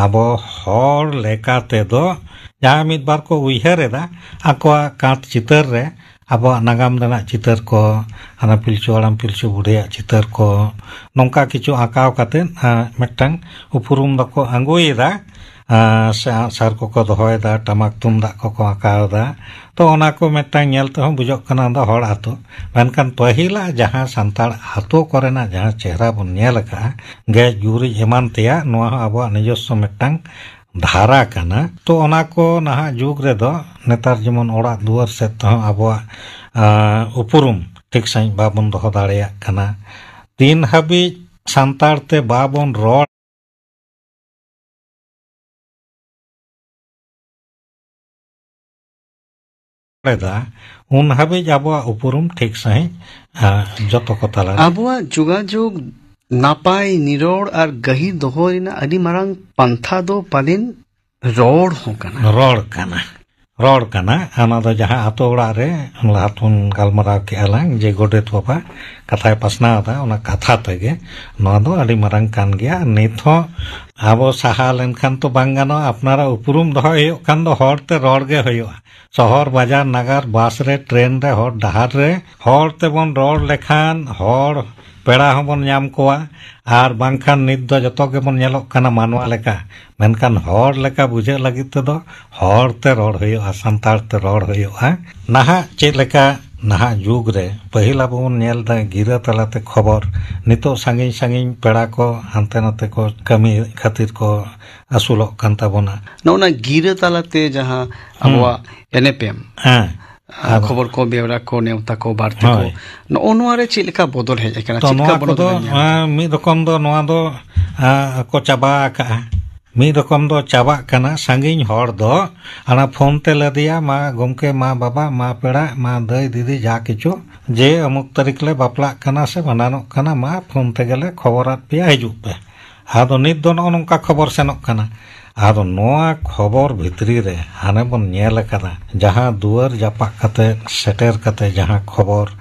ᱟᱵᱚ ᱦᱚᱲ ᱞᱮᱠᱟ ᱛᱮᱫᱚ ᱡᱟᱦᱟᱸ ᱢᱤᱫ ᱵᱟᱨ ᱠᱚ ᱩᱭᱦᱟᱹᱨ ᱮᱫᱟ, ᱟᱠᱚᱣᱟᱜ ᱠᱟᱸᱛ ᱪᱤᱛᱟᱹᱨ ᱨᱮ ᱟᱵᱚᱣᱟᱜ ᱱᱟᱜᱟᱢ ᱨᱮᱱᱟᱜ ᱪᱤᱛᱟᱹᱨ ᱠᱚ, ᱦᱟᱱᱟ ᱯᱤᱞᱪᱩ ᱦᱟᱲᱟᱢ ᱯᱤᱞᱪᱩ ᱵᱩᱰᱷᱤᱭᱟᱜ ᱪᱤᱛᱟᱹᱨ ᱠᱚ, ᱱᱚᱝᱠᱟ ᱠᱤᱪᱷᱩ ᱟᱸᱠᱟᱣ ᱠᱟᱛᱮᱫ, ᱟᱸ, ᱢᱤᱫᱴᱟᱝ ᱩᱯᱨᱩᱢ ᱫᱚᱠᱚ ᱟᱸᱜᱚᱭᱮᱫᱟ᱾ ᱟᱸ, ᱥᱮ ᱟᱸᱜᱼᱥᱟᱨ ᱠᱚᱠᱚ ᱫᱚᱦᱚᱭᱮᱫᱟ, ᱴᱟᱢᱟᱠ ᱛᱩᱢᱫᱟᱜ ᱠᱚᱠᱚ ᱟᱸᱠᱟᱣᱮᱫᱟ᱾ ᱛᱚ, ᱚᱱᱟ ᱠᱚ ᱢᱤᱫᱴᱟᱝ ᱧᱮᱞ ᱛᱮᱦᱚᱸ ᱵᱩᱡᱷᱟᱹᱜ ᱠᱟᱱᱟ, ᱚᱱᱟ ᱫᱚ ᱦᱚᱲ ᱟᱛᱳ᱾ ᱢᱮᱱᱠᱷᱟᱱ ᱯᱟᱹᱦᱤᱞᱟᱜ ᱡᱟᱦᱟᱸ ᱥᱟᱱᱛᱟᱲ ᱟᱛᱳ ᱠᱚᱨᱮᱱᱟᱜ ᱡᱟᱦᱟᱸ ᱪᱮᱦᱨᱟ ᱵᱚᱱ ᱧᱮᱞ ᱟᱠᱟᱫᱼᱟ, ᱜᱮᱡ ᱜᱩᱨᱤᱡ ᱮᱢᱟᱱ ᱛᱮᱭᱟᱜ, ᱱᱚᱣᱟ ᱦᱚᱸ ᱟᱵᱚᱣᱟᱜ ᱱᱤᱡᱚᱥᱥᱚ ᱢᱤᱫᱴᱟᱝ ᱫᱷᱟᱨᱟ ᱠᱟᱱᱟ᱾ ᱛᱚ, ᱚᱱᱟ ᱠᱚ ᱱᱟᱦᱟᱜ ᱡᱩᱜᱽ ᱨᱮᱫᱚ ᱱᱮᱛᱟᱨ ᱡᱮᱢᱚᱱ ᱚᱲᱟᱜ ᱫᱩᱣᱟᱹᱨ ᱥᱮᱫ ᱛᱮᱦᱚᱸ ᱟᱵᱚᱣᱟᱜ, ᱟᱸ, ᱩᱯᱨᱩᱢ ᱴᱷᱤᱠ ᱥᱟᱺᱦᱤᱡ ᱵᱟᱵᱚᱱ ᱫᱚᱦᱚ ᱫᱟᱲᱮᱭᱟᱜ ᱠᱟᱱᱟ᱾ ᱛᱤᱱ ᱦᱟᱹᱵᱤᱡ ᱥᱟᱱᱛᱟᱲ ᱛᱮ ᱵᱟᱵᱚᱱ ᱨᱚᱲ ᱮᱫᱟ, ᱩᱱ ᱦᱟᱹᱵᱤᱡ ᱟᱵᱚᱣᱟᱜ ᱩᱯᱨᱩᱢ ᱴᱷᱤᱠ ᱥᱟᱺᱦᱤᱡ, ᱟᱸ, ᱡᱚᱛᱚ ᱠᱚ ᱛᱟᱞᱟᱨᱮ ᱟᱵᱚᱣᱟᱜ ᱡᱳᱜᱟᱡᱳᱜᱽ ᱱᱟᱯᱟᱭ, ᱱᱤᱨᱚᱲ ᱟᱨ ᱜᱟᱹᱦᱤᱨ ᱫᱚᱦᱚ ᱨᱮᱱᱟᱜ ᱟᱹᱰᱤ ᱢᱟᱨᱟᱝ ᱯᱟᱱᱛᱷᱟ ᱫᱚ ᱯᱟᱞᱮᱱ ᱨᱚᱲ ᱦᱚᱸ ᱠᱟᱱᱟ᱾ ᱨᱚᱲ ᱠᱟᱱᱟ᱾ ᱨᱚᱲ ᱠᱟᱱᱟ᱾ ᱚᱱᱟ ᱫᱚ ᱡᱟᱦᱟᱸ ᱟᱛᱳ ᱚᱲᱟᱜ ᱨᱮ ᱞᱟᱦᱟ ᱵᱚᱱ ᱜᱟᱞᱢᱟᱨᱟᱣ ᱠᱮᱜᱼᱟ ᱞᱟᱝ, ᱡᱮ ᱜᱚᱰᱮᱛ ᱵᱟᱵᱟ ᱠᱟᱛᱷᱟᱭ ᱯᱟᱥᱱᱟᱣ ᱮᱫᱟ, ᱚᱱᱟ ᱠᱟᱛᱷᱟ ᱛᱮᱜᱮ ᱱᱚᱣᱟ ᱫᱚ ᱟᱹᱰᱤ ᱢᱟᱨᱟᱝ ᱠᱟᱱ ᱜᱮᱭᱟ᱾ ᱱᱤᱛ ᱦᱚᱸ ᱟᱵᱚ ᱥᱟᱦᱟ ᱞᱮᱱᱠᱷᱟᱱ ᱛᱚ ᱵᱟᱝ ᱜᱟᱱᱚᱜᱼᱟ᱾ ᱟᱯᱱᱟᱨᱟᱜ ᱩᱯᱨᱩᱢ ᱫᱚᱦᱚᱭ ᱦᱩᱭᱩᱜ ᱠᱷᱟᱱ ᱫᱚ ᱦᱚᱲ ᱛᱮ ᱨᱚᱲ ᱜᱮ ᱦᱩᱭᱩᱜᱼᱟ᱾ ᱥᱚᱦᱚᱨ, ᱵᱟᱡᱟᱨ, ᱱᱟᱜᱟᱨ, ᱵᱟᱥ ᱨᱮ, ᱴᱨᱮᱱ ᱨᱮ, ᱦᱚᱨ ᱰᱟᱦᱟᱨ ᱨᱮ ᱦᱚᱲ ᱛᱮᱵᱚᱱ ᱨᱚᱲ ᱞᱮᱠᱷᱟᱱ ᱦᱚᱲ, ᱯᱮᱲᱟ ᱦᱚᱸᱵᱚᱱ ᱧᱟᱢ ᱠᱚᱣᱟ᱾ ᱟᱨ ᱵᱟᱝᱠᱷᱟᱱ ᱱᱤᱛ ᱫᱚ ᱡᱚᱛᱚ ᱜᱮᱵᱚᱱ ᱧᱮᱞᱚᱜ ᱠᱟᱱᱟ ᱢᱟᱱᱣᱟ ᱞᱮᱠᱟ, ᱢᱮᱱᱠᱷᱟᱱ ᱦᱚᱲ ᱞᱮᱠᱟ ᱵᱩᱡᱷᱟᱹᱜ ᱞᱟᱹᱜᱤᱫ ᱛᱮᱫᱚ ᱦᱚᱲ ᱛᱮ ᱨᱚᱲ ᱦᱩᱭᱩᱜᱼᱟ, ᱥᱟᱱᱛᱟᱲ ᱛᱮ ᱨᱚᱲ ᱦᱩᱭᱩᱜᱼᱟ᱾ ᱱᱟᱦᱟᱜ ᱪᱮᱫ ᱞᱮᱠᱟ, ᱱᱟᱦᱟᱜ ᱡᱩᱜᱽ ᱨᱮ ᱯᱟᱹᱦᱤᱞ ᱟᱵᱚ ᱵᱚᱱ ᱧᱮᱞ ᱮᱫᱟ ᱜᱤᱨᱟᱹ ᱛᱟᱞᱟᱛᱮ ᱠᱷᱚᱵᱚᱨ, ᱱᱤᱛᱚᱜ ᱥᱟᱺᱜᱤᱧ ᱥᱟᱺᱜᱤᱧ ᱯᱮᱲᱟ ᱠᱚ ᱦᱟᱱᱛᱮ ᱱᱟᱛᱮ ᱠᱚ ᱠᱟᱹᱢᱤ ᱠᱷᱟᱹᱛᱤᱨ ᱠᱚ ᱟᱹᱥᱩᱞᱚᱜ ᱠᱟᱱ ᱛᱟᱵᱚᱱᱟ᱾ ᱱᱚᱜᱼᱚ ᱱᱟ ᱜᱤᱨᱟᱹ ᱛᱟᱞᱟᱛᱮ ᱡᱟᱦᱟᱸ ᱦᱩᱸ᱾ ᱟᱵᱚᱣᱟᱜ ᱮᱱᱮᱯᱮᱢ, ᱦᱮᱸ᱾ ᱟᱨ ᱟᱫᱚ ᱠᱷᱚᱵᱚᱨ ᱠᱚ, ᱵᱮᱣᱨᱟ ᱠᱚ, ᱱᱮᱣᱛᱟ ᱠᱚ, ᱵᱟᱨᱛᱮ ᱠᱚ, ᱦᱳᱭ᱾ ᱱᱚᱜᱼᱚ ᱱᱚᱣᱟ ᱨᱮ ᱪᱮᱫ ᱞᱮᱠᱟ ᱵᱚᱫᱚᱞ ᱦᱮᱡ ᱟᱠᱟᱱᱟ? ᱛᱚ, ᱪᱮᱫ ᱞᱮᱠᱟ ᱱᱚᱣᱟ ᱵᱚᱱᱚᱫᱚᱞ ᱠᱚᱫᱚ, ᱮᱢ ᱧᱟᱢ ᱮᱫᱟ? ᱮᱸ, ᱢᱤᱫ ᱨᱚᱠᱚᱢ ᱫᱚ ᱱᱚᱣᱟ ᱫᱚ, ᱮᱸ, ᱠᱚ ᱪᱟᱵᱟ ᱟᱠᱟᱜᱼᱟ᱾ ᱢᱤᱫ ᱨᱚᱠᱚᱢ ᱫᱚ ᱪᱟᱵᱟᱜ ᱠᱟᱱᱟ᱾ ᱥᱟᱺᱜᱤᱧ ᱦᱚᱲ ᱫᱚ ᱚᱱᱟ ᱯᱷᱳᱱ ᱛᱮ ᱞᱟᱹᱫᱮᱭᱟ, "ᱢᱟ ᱜᱚᱢᱠᱮ, ᱢᱟ ᱵᱟᱵᱟ, ᱢᱟ ᱯᱮᱲᱟ, ᱢᱟ ᱫᱟᱹᱭ ᱫᱤᱫᱤ, ᱡᱟ ᱠᱤᱪᱷᱩ, ᱡᱮ ᱚᱢᱩᱠ ᱛᱟᱹᱨᱤᱠᱷ ᱞᱮ ᱵᱟᱯᱞᱟᱜ ᱠᱟᱱᱟ ᱥᱮ ᱵᱷᱟᱸᱰᱟᱱᱚᱜ ᱠᱟᱱᱟ, ᱢᱟ ᱯᱷᱳᱱ ᱛᱮᱜᱮ ᱞᱮ ᱠᱷᱚᱵᱚᱨᱟᱫ ᱯᱮᱭᱟ, ᱦᱤᱡᱩᱜ ᱯᱮ᱾" ᱟᱫᱚ ᱱᱤᱛ ᱫᱚ ᱱᱚᱜᱼᱚ ᱱᱚᱝᱠᱟ ᱠᱷᱚᱵᱚᱨ ᱥᱮᱱᱚᱜ ᱠᱟᱱᱟ᱾ ᱟᱫᱚ ᱱᱚᱣᱟ ᱠᱷᱚᱵᱚᱨ ᱵᱷᱤᱛᱨᱤ ᱨᱮ ᱦᱟᱱᱮ ᱵᱚᱱ ᱧᱮᱞ ᱟᱠᱟᱫᱟ, ᱡᱟᱦᱟᱸ ᱫᱩᱣᱟᱹᱨ ᱡᱟᱯᱟᱜ ᱠᱟᱛᱮ, ᱥᱮᱴᱮᱨ ᱠᱟᱛᱮ ᱡᱟᱦᱟᱸ ᱠᱷᱚᱵᱚᱨ,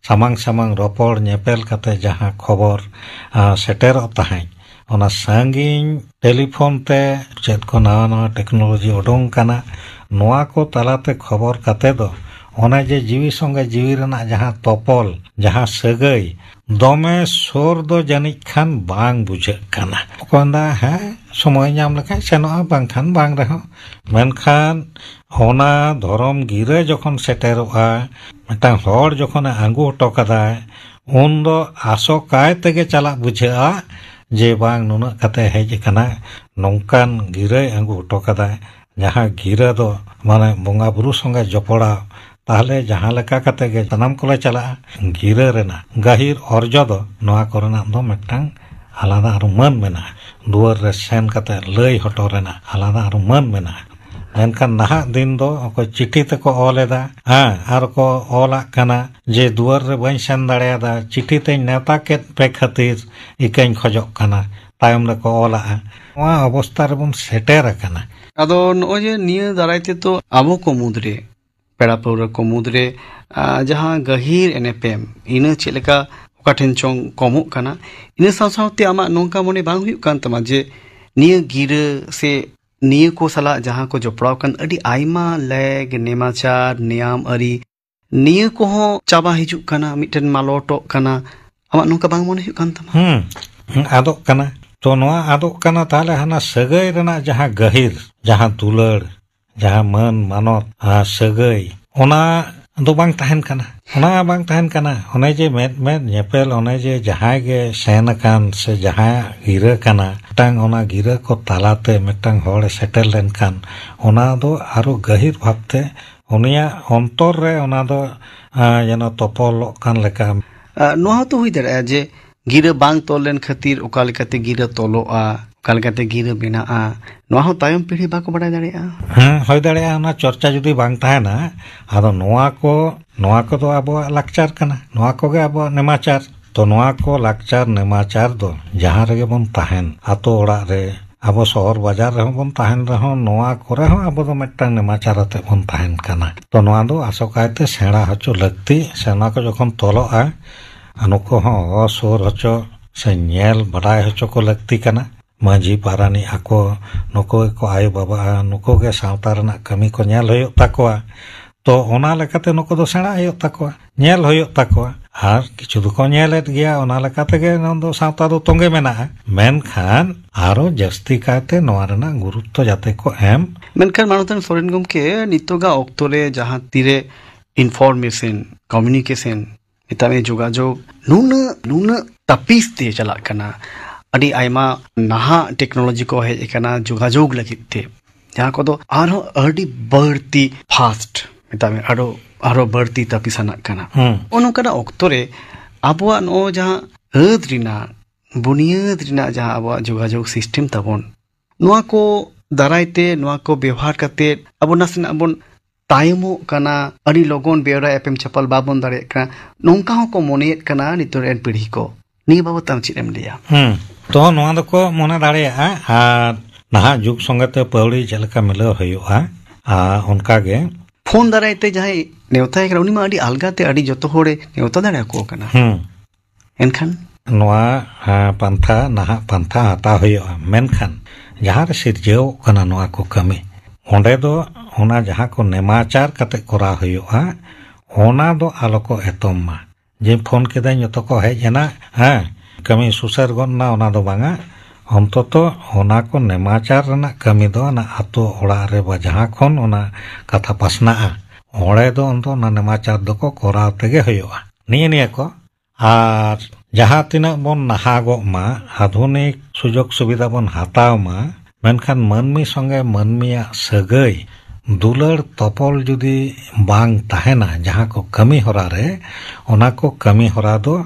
ᱥᱟᱢᱟᱝ ᱥᱟᱢᱟᱝ ᱨᱚᱯᱚᱲ, ᱧᱮᱯᱮᱞ ᱠᱟᱛᱮ ᱡᱟᱦᱟᱸ ᱠᱷᱚᱵᱚᱨ, ᱟᱸ, ᱥᱮᱴᱮᱨᱚᱜ ᱛᱟᱦᱮᱸᱫ, ᱚᱱᱟ ᱥᱟᱺᱜᱤᱧ ᱴᱮᱞᱤᱯᱷᱳᱱ ᱛᱮ ᱪᱮᱫ ᱠᱚ ᱱᱟᱣᱟ ᱱᱟᱣᱟ ᱴᱮᱠᱱᱳᱞᱚᱡᱤ ᱩᱰᱩᱝ ᱠᱟᱱᱟ, ᱱᱚᱣᱟ ᱠᱚ ᱛᱟᱞᱟᱛᱮ ᱠᱷᱚᱵᱚᱨ ᱠᱟᱛᱮ ᱫᱚ ᱚᱱᱮ ᱡᱮ ᱡᱤᱣᱤ ᱥᱚᱸᱜᱮ ᱡᱤᱣᱤ ᱨᱮᱱᱟᱜ ᱡᱟᱦᱟᱸ ᱛᱚᱯᱚᱞ, ᱡᱟᱦᱟᱸ ᱥᱟᱹᱜᱟᱹᱭ, ᱫᱚᱢᱮ ᱥᱩᱨ ᱫᱚ ᱡᱟᱹᱱᱤᱡ ᱠᱷᱟᱱ ᱵᱟᱝ ᱵᱩᱡᱷᱟᱹᱜ ᱠᱟᱱᱟ᱾ ᱚᱠᱚᱭ ᱢᱮᱱᱫᱟ, "ᱦᱮᱸ, ᱥᱚᱢᱚᱭ ᱧᱟᱢ ᱞᱮᱠᱷᱟᱱ ᱥᱮᱱᱚᱜᱼᱟ, ᱵᱟᱝᱠᱷᱟᱱ ᱵᱟᱝ ᱨᱮᱦᱚᱸ᱾" ᱢᱮᱱᱠᱷᱟᱱ ᱚᱱᱟ ᱫᱷᱚᱨᱚᱢ ᱜᱤᱨᱟᱹ ᱡᱚᱠᱷᱚᱱ ᱥᱮᱴᱮᱨᱚᱜᱼᱟ, ᱢᱤᱫᱴᱟᱝ ᱦᱚᱲ ᱡᱚᱠᱷᱚᱱᱮ ᱟᱹᱜᱩ ᱦᱚᱴᱚ ᱠᱟᱫᱟᱭ, ᱩᱱ ᱫᱚ ᱟᱥᱚᱠᱟᱭ ᱛᱮᱜᱮ ᱪᱟᱞᱟᱜ ᱵᱩᱡᱷᱟᱹᱜᱼᱟ ᱡᱮ ᱵᱟᱝ, ᱱᱩᱱᱟᱹᱜ ᱠᱟᱛᱮ ᱦᱮᱡ ᱟᱠᱟᱱᱟ, ᱱᱚᱝᱠᱟᱱ ᱜᱤᱨᱟᱹᱭ ᱟᱹᱜᱩ ᱦᱚᱴᱚ ᱠᱟᱫᱟᱭ᱾ ᱡᱟᱦᱟᱸ ᱜᱤᱨᱟᱹ ᱫᱚ ᱢᱟᱱᱮ ᱵᱚᱸᱜᱟ ᱵᱩᱨᱩ ᱥᱚᱸᱜᱮ ᱡᱚᱯᱲᱟᱣ, ᱛᱟᱦᱞᱮ ᱡᱟᱦᱟᱸ ᱞᱮᱠᱟ ᱠᱟᱛᱮ ᱜᱮ ᱥᱟᱱᱟᱢ ᱠᱚᱞᱮ ᱪᱟᱞᱟᱜᱼᱟ᱾ ᱜᱤᱨᱟᱹ ᱨᱮᱱᱟᱜ ᱜᱟᱹᱦᱤᱨ ᱚᱨᱡᱚ ᱫᱚ ᱱᱚᱣᱟ ᱠᱚᱨᱮᱱᱟᱜ ᱫᱚ ᱢᱤᱫᱴᱟᱝ ᱟᱞᱟᱫᱟ ᱟᱨ ᱢᱟᱹᱱ ᱢᱮᱱᱟᱜᱼᱟ᱾ ᱫᱩᱣᱟᱹᱨ ᱨᱮ ᱥᱮᱱ ᱠᱟᱛᱮ ᱞᱟᱹᱭ ᱦᱚᱴᱚ ᱨᱮᱱᱟᱜ ᱟᱞᱟᱫᱟ ᱟᱨ ᱢᱟᱹᱱ ᱢᱮᱱᱟᱜᱼᱟ᱾ ᱢᱮᱱᱠᱷᱟᱱ ᱱᱟᱦᱟᱜ ᱫᱤᱱ ᱫᱚ ᱚᱠᱚᱭ ᱪᱤᱴᱷᱤ ᱛᱮᱠᱚ ᱚᱞ ᱮᱫᱟ, ᱦᱮᱸ, ᱟᱨ ᱠᱚ ᱚᱞᱟᱜ ᱠᱟᱱᱟ ᱡᱮ, "ᱫᱩᱣᱟᱹᱨ ᱨᱮ ᱵᱟᱹᱧ ᱥᱮᱱ ᱫᱟᱲᱮᱭᱟᱫᱟ, ᱪᱤᱴᱷᱤ ᱛᱮᱧ ᱱᱮᱣᱛᱟ ᱠᱮᱫ ᱯᱮ ᱠᱷᱟᱹᱛᱤᱨ ᱤᱠᱟᱹᱧ ᱠᱷᱚᱡᱚᱜ ᱠᱟᱱᱟ", ᱛᱟᱭᱚᱢ ᱨᱮᱠᱚ ᱚᱞᱟᱜᱼᱟ᱾ ᱱᱚᱣᱟ ᱚᱵᱚᱥᱛᱟ ᱨᱮᱵᱚᱱ ᱥᱮᱴᱮᱨ ᱟᱠᱟᱱᱟ᱾ ᱟᱫᱚ ᱱᱚᱜᱼᱚᱭ ᱡᱮ ᱱᱤᱭᱟᱹ ᱫᱟᱨᱟᱭ ᱛᱮᱫᱚ ᱟᱵᱚ ᱠᱚ ᱢᱩᱫᱽᱨᱮ, ᱯᱮᱲᱟ ᱯᱟᱹᱣᱲᱟᱹ ᱠᱚ ᱢᱩᱫᱽᱨᱮ, ᱟ, ᱡᱟᱦᱟᱸ ᱜᱟᱹᱦᱤᱨ ᱮᱱᱮᱯᱮᱢ, ᱤᱱᱟᱹ ᱪᱮᱫ ᱞᱮᱠᱟ ᱚᱠᱟ ᱴᱷᱮᱱ ᱪᱚᱝ ᱠᱚᱢᱚᱜ ᱠᱟᱱᱟ, ᱤᱱᱟᱹ ᱥᱟᱶ ᱥᱟᱶᱛᱮ ᱟᱢᱟᱜ ᱱᱚᱝᱠᱟ ᱢᱚᱱᱮ ᱵᱟᱝ ᱦᱩᱭᱩᱜ ᱠᱟᱱ ᱛᱟᱢᱟ ᱡᱮ ᱱᱤᱭᱟᱹ ᱜᱤᱨᱟᱹ ᱥᱮ ᱱᱤᱭᱟᱹ ᱠᱚ ᱥᱟᱞᱟᱜ ᱡᱟᱦᱟᱸ ᱠᱚ ᱡᱚᱯᱲᱟᱣ ᱠᱟᱱ ᱟᱹᱰᱤ ᱟᱭᱢᱟ ᱞᱮᱜᱽ, ᱱᱮᱢᱟᱪᱟᱨ, ᱱᱮᱭᱟᱢ ᱟᱹᱨᱤ, ᱱᱤᱭᱟᱹ ᱠᱚᱦᱚᱸ ᱪᱟᱵᱟ ᱦᱤᱡᱩᱜ ᱠᱟᱱᱟ, ᱢᱤᱫᱴᱮᱱ ᱢᱟᱞᱚᱴᱚᱜ ᱠᱟᱱᱟ᱾ ᱟᱢᱟᱜ ᱱᱚᱝᱠᱟ ᱵᱟᱝ ᱢᱚᱱᱮ ᱦᱩᱭᱩᱜ ᱠᱟᱱ ᱛᱟᱢᱟ? ᱦᱩᱸ, ᱟᱫᱚᱜ ᱠᱟᱱᱟ᱾ ᱛᱚ ᱱᱚᱣᱟ ᱟᱫᱚᱜ ᱠᱟᱱᱟ, ᱛᱟᱦᱞᱮ ᱦᱟᱱᱟ ᱥᱟᱹᱜᱟᱹᱭ ᱨᱮᱱᱟᱜ ᱡᱟᱦᱟᱸ ᱜᱟᱹᱦᱤᱨ, ᱡᱟᱦᱟᱸ ᱫᱩᱞᱟᱹᱲ, ᱡᱟᱦᱟᱸ ᱢᱟᱹᱱ ᱢᱟᱱᱚᱛ ᱟᱨ ᱥᱟᱹᱜᱟᱹᱭ, ᱚᱱᱟ ᱫᱚ ᱵᱟᱝ ᱛᱟᱦᱮᱱ ᱠᱟᱱᱟ᱾ ᱚᱱᱟ ᱵᱟᱝ ᱛᱟᱦᱮᱱ ᱠᱟᱱᱟ᱾ ᱚᱱᱮ ᱡᱮ ᱢᱮᱫ ᱢᱮᱫ ᱧᱮᱯᱮᱞ, ᱚᱱᱮ ᱡᱮ ᱡᱟᱦᱟᱸᱭ ᱜᱮ ᱥᱮᱱ ᱟᱠᱟᱱ ᱥᱮ ᱡᱟᱦᱟᱸᱭᱟᱜ ᱜᱤᱨᱟᱹ ᱠᱟᱱᱟ, ᱢᱤᱫᱴᱟᱝ ᱚᱱᱟ ᱜᱤᱨᱟᱹ ᱠᱚ ᱛᱟᱞᱟᱛᱮ ᱢᱤᱫᱴᱟᱝ ᱦᱚᱲᱮ ᱥᱮᱴᱮᱨ ᱞᱮᱱᱠᱷᱟᱱ, ᱚᱱᱟ ᱫᱚ ᱟᱨᱚ ᱜᱟᱹᱦᱤᱨ ᱵᱷᱟᱵᱽᱛᱮ ᱩᱱᱤᱭᱟᱜ ᱚᱱᱛᱚᱨ ᱨᱮ ᱚᱱᱟ ᱫᱚ, ᱟᱸ, ᱡᱮᱱᱚ ᱛᱚᱯᱚᱞᱚᱜ ᱠᱟᱱ ᱞᱮᱠᱟ᱾ ᱟᱨ ᱱᱚᱣᱟ ᱦᱚᱸᱛᱚ ᱦᱩᱭ ᱫᱟᱲᱮᱭᱟᱜᱼᱟ ᱡᱮ ᱜᱤᱨᱟᱹ ᱵᱟᱝ ᱛᱚᱞ ᱞᱮᱱ ᱠᱷᱟᱹᱛᱤᱨ ᱚᱠᱟ ᱞᱮᱠᱟᱛᱮ ᱜᱤᱨᱟᱹ ᱛᱚᱞᱚᱜᱼᱟ, ᱚᱠᱟ ᱞᱮᱠᱟᱛᱮ ᱜᱤᱨᱟᱹ ᱵᱮᱱᱟᱜᱼᱟ, ᱱᱚᱣᱟ ᱦᱚᱸ ᱛᱟᱭᱚᱢ ᱯᱤᱲᱦᱤ ᱵᱟᱠᱚ ᱵᱟᱲᱟᱭ ᱫᱟᱲᱮᱭᱟᱜᱼᱟ᱾ ᱦᱮᱸ, ᱦᱩᱭ ᱫᱟᱲᱮᱭᱟᱜᱼᱟ᱾ ᱚᱱᱟ ᱪᱚᱨᱪᱟ ᱡᱩᱫᱤ ᱵᱟᱝ ᱛᱟᱦᱮᱱᱟ, ᱟᱫᱚ ᱱᱚᱣᱟ ᱠᱚ, ᱱᱚᱣᱟ ᱠᱚᱫᱚ ᱟᱵᱚᱣᱟᱜ ᱞᱟᱠᱪᱟᱨ ᱠᱟᱱᱟ, ᱱᱚᱣᱟ ᱠᱚᱜᱮ ᱟᱵᱚᱣᱟᱜ ᱱᱮᱢᱟᱪᱟᱨ᱾ ᱛᱚ ᱱᱚᱣᱟ ᱠᱚ ᱞᱟᱠᱪᱟᱨ ᱱᱮᱢᱟᱪᱟᱨ ᱫᱚ ᱡᱟᱦᱟᱸ ᱨᱮᱜᱮ ᱵᱚᱱ ᱛᱟᱦᱮᱱ, ᱟᱛᱳ ᱚᱲᱟᱜ ᱨᱮ, ᱟᱵᱚ ᱥᱚᱦᱚᱨ ᱵᱟᱡᱟᱨ ᱨᱮᱦᱚᱸ ᱵᱚᱱ ᱛᱟᱦᱮᱱ ᱨᱮᱦᱚᱸ, ᱱᱚᱣᱟ ᱠᱚᱨᱮ ᱦᱚᱸ ᱟᱵᱚ ᱫᱚ ᱢᱤᱫᱴᱟᱝ ᱱᱮᱢᱟᱪᱟᱨ ᱟᱛᱮ ᱵᱚᱱ ᱛᱟᱦᱮᱱ ᱠᱟᱱᱟ᱾ ᱛᱚ ᱱᱚᱣᱟ ᱫᱚ ᱟᱥᱚᱠᱟᱭᱛᱮ ᱥᱮᱬᱟ ᱦᱚᱪᱚ ᱞᱟᱹᱠᱛᱤ, ᱥᱮ ᱱᱚᱣᱟ ᱠᱚ ᱡᱚᱠᱷᱚᱱ ᱛᱚᱞᱚᱜᱼᱟ, ᱱᱩᱠᱩ ᱦᱚᱸ ᱦᱚᱦᱚ ᱥᱩᱨ ᱦᱚᱪᱚ ᱥᱮ ᱧᱮᱞ ᱵᱟᱰᱟᱭ ᱦᱚᱪᱚ ᱠᱚ ᱞᱟᱹᱠᱛᱤ ᱠᱟᱱᱟ᱾ ᱢᱟᱹᱡᱷᱤ ᱯᱟᱨᱟᱱᱤᱠ ᱟᱠᱚ, ᱱᱩᱠᱩ ᱜᱮᱠᱚ ᱟᱭᱳ ᱵᱟᱵᱟᱜᱼᱟ, ᱱᱩᱠᱩ ᱜᱮ ᱥᱟᱶᱛᱟ ᱨᱮᱱᱟᱜ ᱠᱟᱹᱢᱤ ᱠᱚ ᱧᱮᱞ ᱦᱩᱭᱩᱜ ᱛᱟᱠᱚᱣᱟ᱾ ᱛᱚ ᱚᱱᱟ ᱞᱮᱠᱟᱛᱮ ᱱᱩᱠᱩ ᱫᱚ ᱥᱮᱬᱟ ᱦᱩᱭᱩᱜ ᱛᱟᱠᱚᱣᱟ, ᱧᱮᱞ ᱦᱩᱭᱩᱜ ᱛᱟᱠᱚᱣᱟ᱾ ᱟᱨ ᱠᱤᱪᱷᱩ ᱫᱚᱠᱚ ᱧᱮᱞᱮᱫ ᱜᱮᱭᱟ, ᱚᱱᱟ ᱞᱮᱠᱟ ᱛᱮᱜᱮ ᱱᱚᱣᱟ ᱫᱚ ᱥᱟᱶᱛᱟ ᱫᱚ ᱛᱚᱸᱜᱮ ᱢᱮᱱᱟᱜᱼᱟ᱾ ᱢᱮᱱᱠᱷᱟᱱ ᱟᱨᱚ ᱡᱟᱹᱥᱛᱤ ᱠᱟᱭᱛᱮ ᱱᱚᱣᱟ ᱨᱮᱱᱟᱜ ᱜᱩᱨᱩᱛᱛᱚ ᱡᱟᱛᱮ ᱠᱚ ᱮᱢ᱾ ᱢᱮᱱᱠᱷᱟᱱ ᱢᱟᱱᱚᱛᱟᱱ ᱥᱚᱨᱮᱱ ᱜᱚᱢᱠᱮ, ᱱᱤᱛᱚᱜᱟᱜ ᱚᱠᱛᱚ ᱨᱮ ᱡᱟᱦᱟᱸ ᱛᱤᱨᱮ information, communication, ᱢᱮᱛᱟᱜ ᱢᱮ ᱡᱳᱜᱟᱡᱳᱜᱽ, ᱱᱩᱱᱟᱹᱜ, ᱱᱩᱱᱟᱹᱜ ᱛᱟᱹᱯᱤᱥ ᱛᱮ ᱪᱟᱞᱟᱜ ᱠᱟᱱᱟ᱾ ᱟᱹᱰᱤ ᱟᱭᱢᱟ ᱱᱟᱦᱟᱜ ᱴᱮᱠᱱᱳᱞᱚᱡᱤ ᱠᱚ ᱦᱮᱡ ᱟᱠᱟᱱᱟ ᱡᱳᱜᱟᱡᱳᱜᱽ ᱞᱟᱹᱜᱤᱫ ᱛᱮ, ᱡᱟᱦᱟᱸ ᱠᱚᱫᱚ ᱟᱨᱦᱚᱸ ᱟᱹᱰᱤ ᱵᱟᱹᱲᱛᱤ ᱯᱷᱟᱥᱴ, ᱢᱮᱛᱟᱜ ᱢᱮ ᱟᱨᱚ, ᱟᱨᱚ ᱵᱟᱹᱲᱛᱤ ᱛᱟᱹᱯᱤᱥᱟᱱᱟᱜ ᱠᱟᱱᱟ᱾ ᱦᱩᱸ᱾ ᱱᱚᱜᱼᱚ ᱱᱚᱝᱠᱟᱱᱟᱜ ᱚᱠᱛᱚ ᱨᱮ ᱟᱵᱚᱣᱟᱜ ᱱᱚᱜᱼᱚᱭ ᱡᱟᱦᱟᱸ ᱟᱹᱫ ᱨᱮᱱᱟᱜ, ᱵᱩᱱᱤᱭᱟᱹᱫ ᱨᱮᱱᱟᱜ ᱡᱟᱦᱟᱸ ᱟᱵᱚᱣᱟᱜ ᱡᱳᱜᱟᱡᱳᱜᱽ ᱥᱤᱥᱴᱮᱢ ᱛᱟᱵᱚᱱ, ᱱᱚᱣᱟ ᱠᱚ ᱫᱟᱨᱟᱭ ᱛᱮ, ᱱᱚᱣᱟ ᱠᱚ ᱵᱮᱣᱦᱟᱨ ᱠᱟᱛᱮ ᱟᱵᱚ ᱱᱟᱥᱮᱱᱟᱜ ᱵᱚᱱ ᱛᱟᱭᱚᱢᱚᱜ ᱠᱟᱱᱟ, ᱟᱹᱰᱤ ᱞᱚᱜᱚᱱ ᱵᱮᱣᱨᱟ ᱮᱯᱮᱢ ᱪᱟᱯᱟᱞ ᱵᱟᱵᱚᱱ ᱫᱟᱲᱮᱭᱟᱜ ᱠᱟᱱᱟ, ᱱᱚᱝᱠᱟ ᱦᱚᱸᱠᱚ ᱢᱚᱱᱮᱭᱮᱫ ᱠᱟᱱᱟ ᱱᱤᱛᱚᱜ ᱨᱮᱱ ᱯᱤᱲᱦᱤ ᱠᱚ᱾ ᱱᱤᱭᱟᱹ ᱵᱟᱵᱚᱛ ᱟᱢ ᱪᱮᱫ ᱮᱢ ᱞᱟᱹᱭᱟ? ᱦᱩᱸ᱾ ᱛᱚ ᱱᱚᱣᱟ ᱫᱚᱠᱚ ᱢᱚᱱᱮ ᱫᱟᱲᱮᱭᱟᱜᱼᱟ᱾ ᱟᱨ ᱱᱟᱦᱟᱜ ᱡᱩᱜᱽ ᱥᱚᱸᱜᱮ ᱛᱮ ᱯᱟᱹᱣᱲᱤ ᱪᱮᱫ ᱞᱮᱠᱟ ᱢᱤᱞᱟᱹᱣ ᱦᱩᱭᱩᱜᱼᱟ, ᱟᱨ ᱚᱱᱠᱟ ᱜᱮ᱾ ᱯᱷᱳᱱ ᱫᱟᱨᱟᱭ ᱛᱮ ᱡᱟᱦᱟᱸᱭ ᱱᱮᱣᱛᱟᱭ ᱠᱟᱱᱟ, ᱩᱱᱤ ᱢᱟ ᱟᱹᱰᱤ ᱟᱞᱜᱟ ᱛᱮ ᱟᱹᱰᱤ ᱡᱚᱛᱚ ᱦᱚᱲᱮ ᱱᱮᱣᱛᱟ ᱫᱟᱲᱮᱭᱟᱠᱚ ᱠᱟᱱᱟ᱾ ᱦᱩᱸ᱾ ᱮᱱᱠᱷᱟᱱ ᱱᱚᱣᱟ ᱯᱟᱱᱛᱷᱟ, ᱱᱟᱦᱟᱜ ᱯᱟᱱᱛᱷᱟ ᱦᱟᱛᱟᱣ ᱦᱩᱭᱩᱜᱼᱟ᱾ ᱢᱮᱱᱠᱷᱟᱱ ᱡᱟᱦᱟᱸ ᱨᱮ ᱥᱤᱨᱡᱟᱹᱣᱚᱜ ᱠᱟᱱᱟ ᱱᱚᱣᱟ ᱠᱚ ᱠᱟᱹᱢᱤ, ᱚᱸᱰᱮ ᱫᱚ ᱚᱱᱟ ᱡᱟᱦᱟᱸ ᱠᱚ ᱱᱮᱢᱟᱪᱟᱨ ᱠᱟᱛᱮ ᱠᱚᱨᱟᱣ ᱦᱩᱭᱩᱜᱼᱟ, ᱚᱱᱟ ᱫᱚ ᱟᱞᱚ ᱠᱚ ᱮᱛᱚᱢ ᱢᱟ᱾ ᱡᱮ ᱯᱷᱳᱱ ᱠᱮᱫᱟᱹᱧ, ᱡᱚᱛᱚ ᱠᱚ ᱦᱮᱡ ᱮᱱᱟ, ᱦᱮᱸ, ᱠᱟᱹᱢᱤ ᱥᱩᱥᱟᱹᱨ ᱜᱚᱫ ᱮᱱᱟ, ᱚᱱᱟ ᱫᱚ ᱵᱟᱝᱟ᱾ ᱚᱱᱛᱚᱛᱚ ᱚᱱᱟ ᱠᱚ ᱱᱮᱢᱟᱪᱟᱨ ᱨᱮᱱᱟᱜ ᱠᱟᱹᱢᱤ ᱫᱚ ᱚᱱᱟ ᱟᱛᱳ ᱚᱲᱟᱜ ᱨᱮ ᱵᱟ ᱡᱟᱦᱟᱸ ᱠᱷᱚᱱ ᱚᱱᱟ ᱠᱟᱛᱷᱟ ᱯᱟᱥᱱᱟᱜᱼᱟ, ᱚᱸᱰᱮ ᱫᱚ ᱚᱱᱛᱚ ᱚᱱᱟ ᱱᱮᱢᱟᱪᱟᱨ ᱫᱚᱠᱚ ᱠᱚᱨᱟᱣ ᱛᱮᱜᱮ ᱦᱩᱭᱩᱜᱼᱟ᱾ ᱱᱤᱭᱟᱹ ᱱᱤᱭᱟᱹ ᱠᱚ ᱟᱨ ᱡᱟᱦᱟᱸ ᱛᱤᱱᱟᱹᱜ ᱵᱚᱱ ᱱᱟᱦᱟᱜᱚᱜ ᱢᱟ, ᱟᱫᱷᱩᱱᱤᱠ ᱥᱩᱡᱳᱜᱽ ᱥᱩᱵᱤᱫᱷᱟ ᱵᱚᱱ ᱦᱟᱛᱟᱣ ᱢᱟ, ᱢᱮᱱᱠᱷᱟᱱ ᱢᱟᱹᱱᱢᱤ ᱥᱚᱸᱜᱮ ᱢᱟᱹᱱᱢᱤᱭᱟᱜ ᱥᱟᱹᱜᱟᱹᱭ, ᱫᱩᱞᱟᱹᱲ ᱛᱚᱯᱚᱞ ᱡᱩᱫᱤ ᱵᱟᱝ ᱛᱟᱦᱮᱱᱟ ᱡᱟᱦᱟᱸ ᱠᱚ ᱠᱟᱹᱢᱤ ᱦᱚᱨᱟ ᱨᱮ, ᱚᱱᱟ ᱠᱚ ᱠᱟᱹᱢᱤ ᱦᱚᱨᱟ ᱫᱚ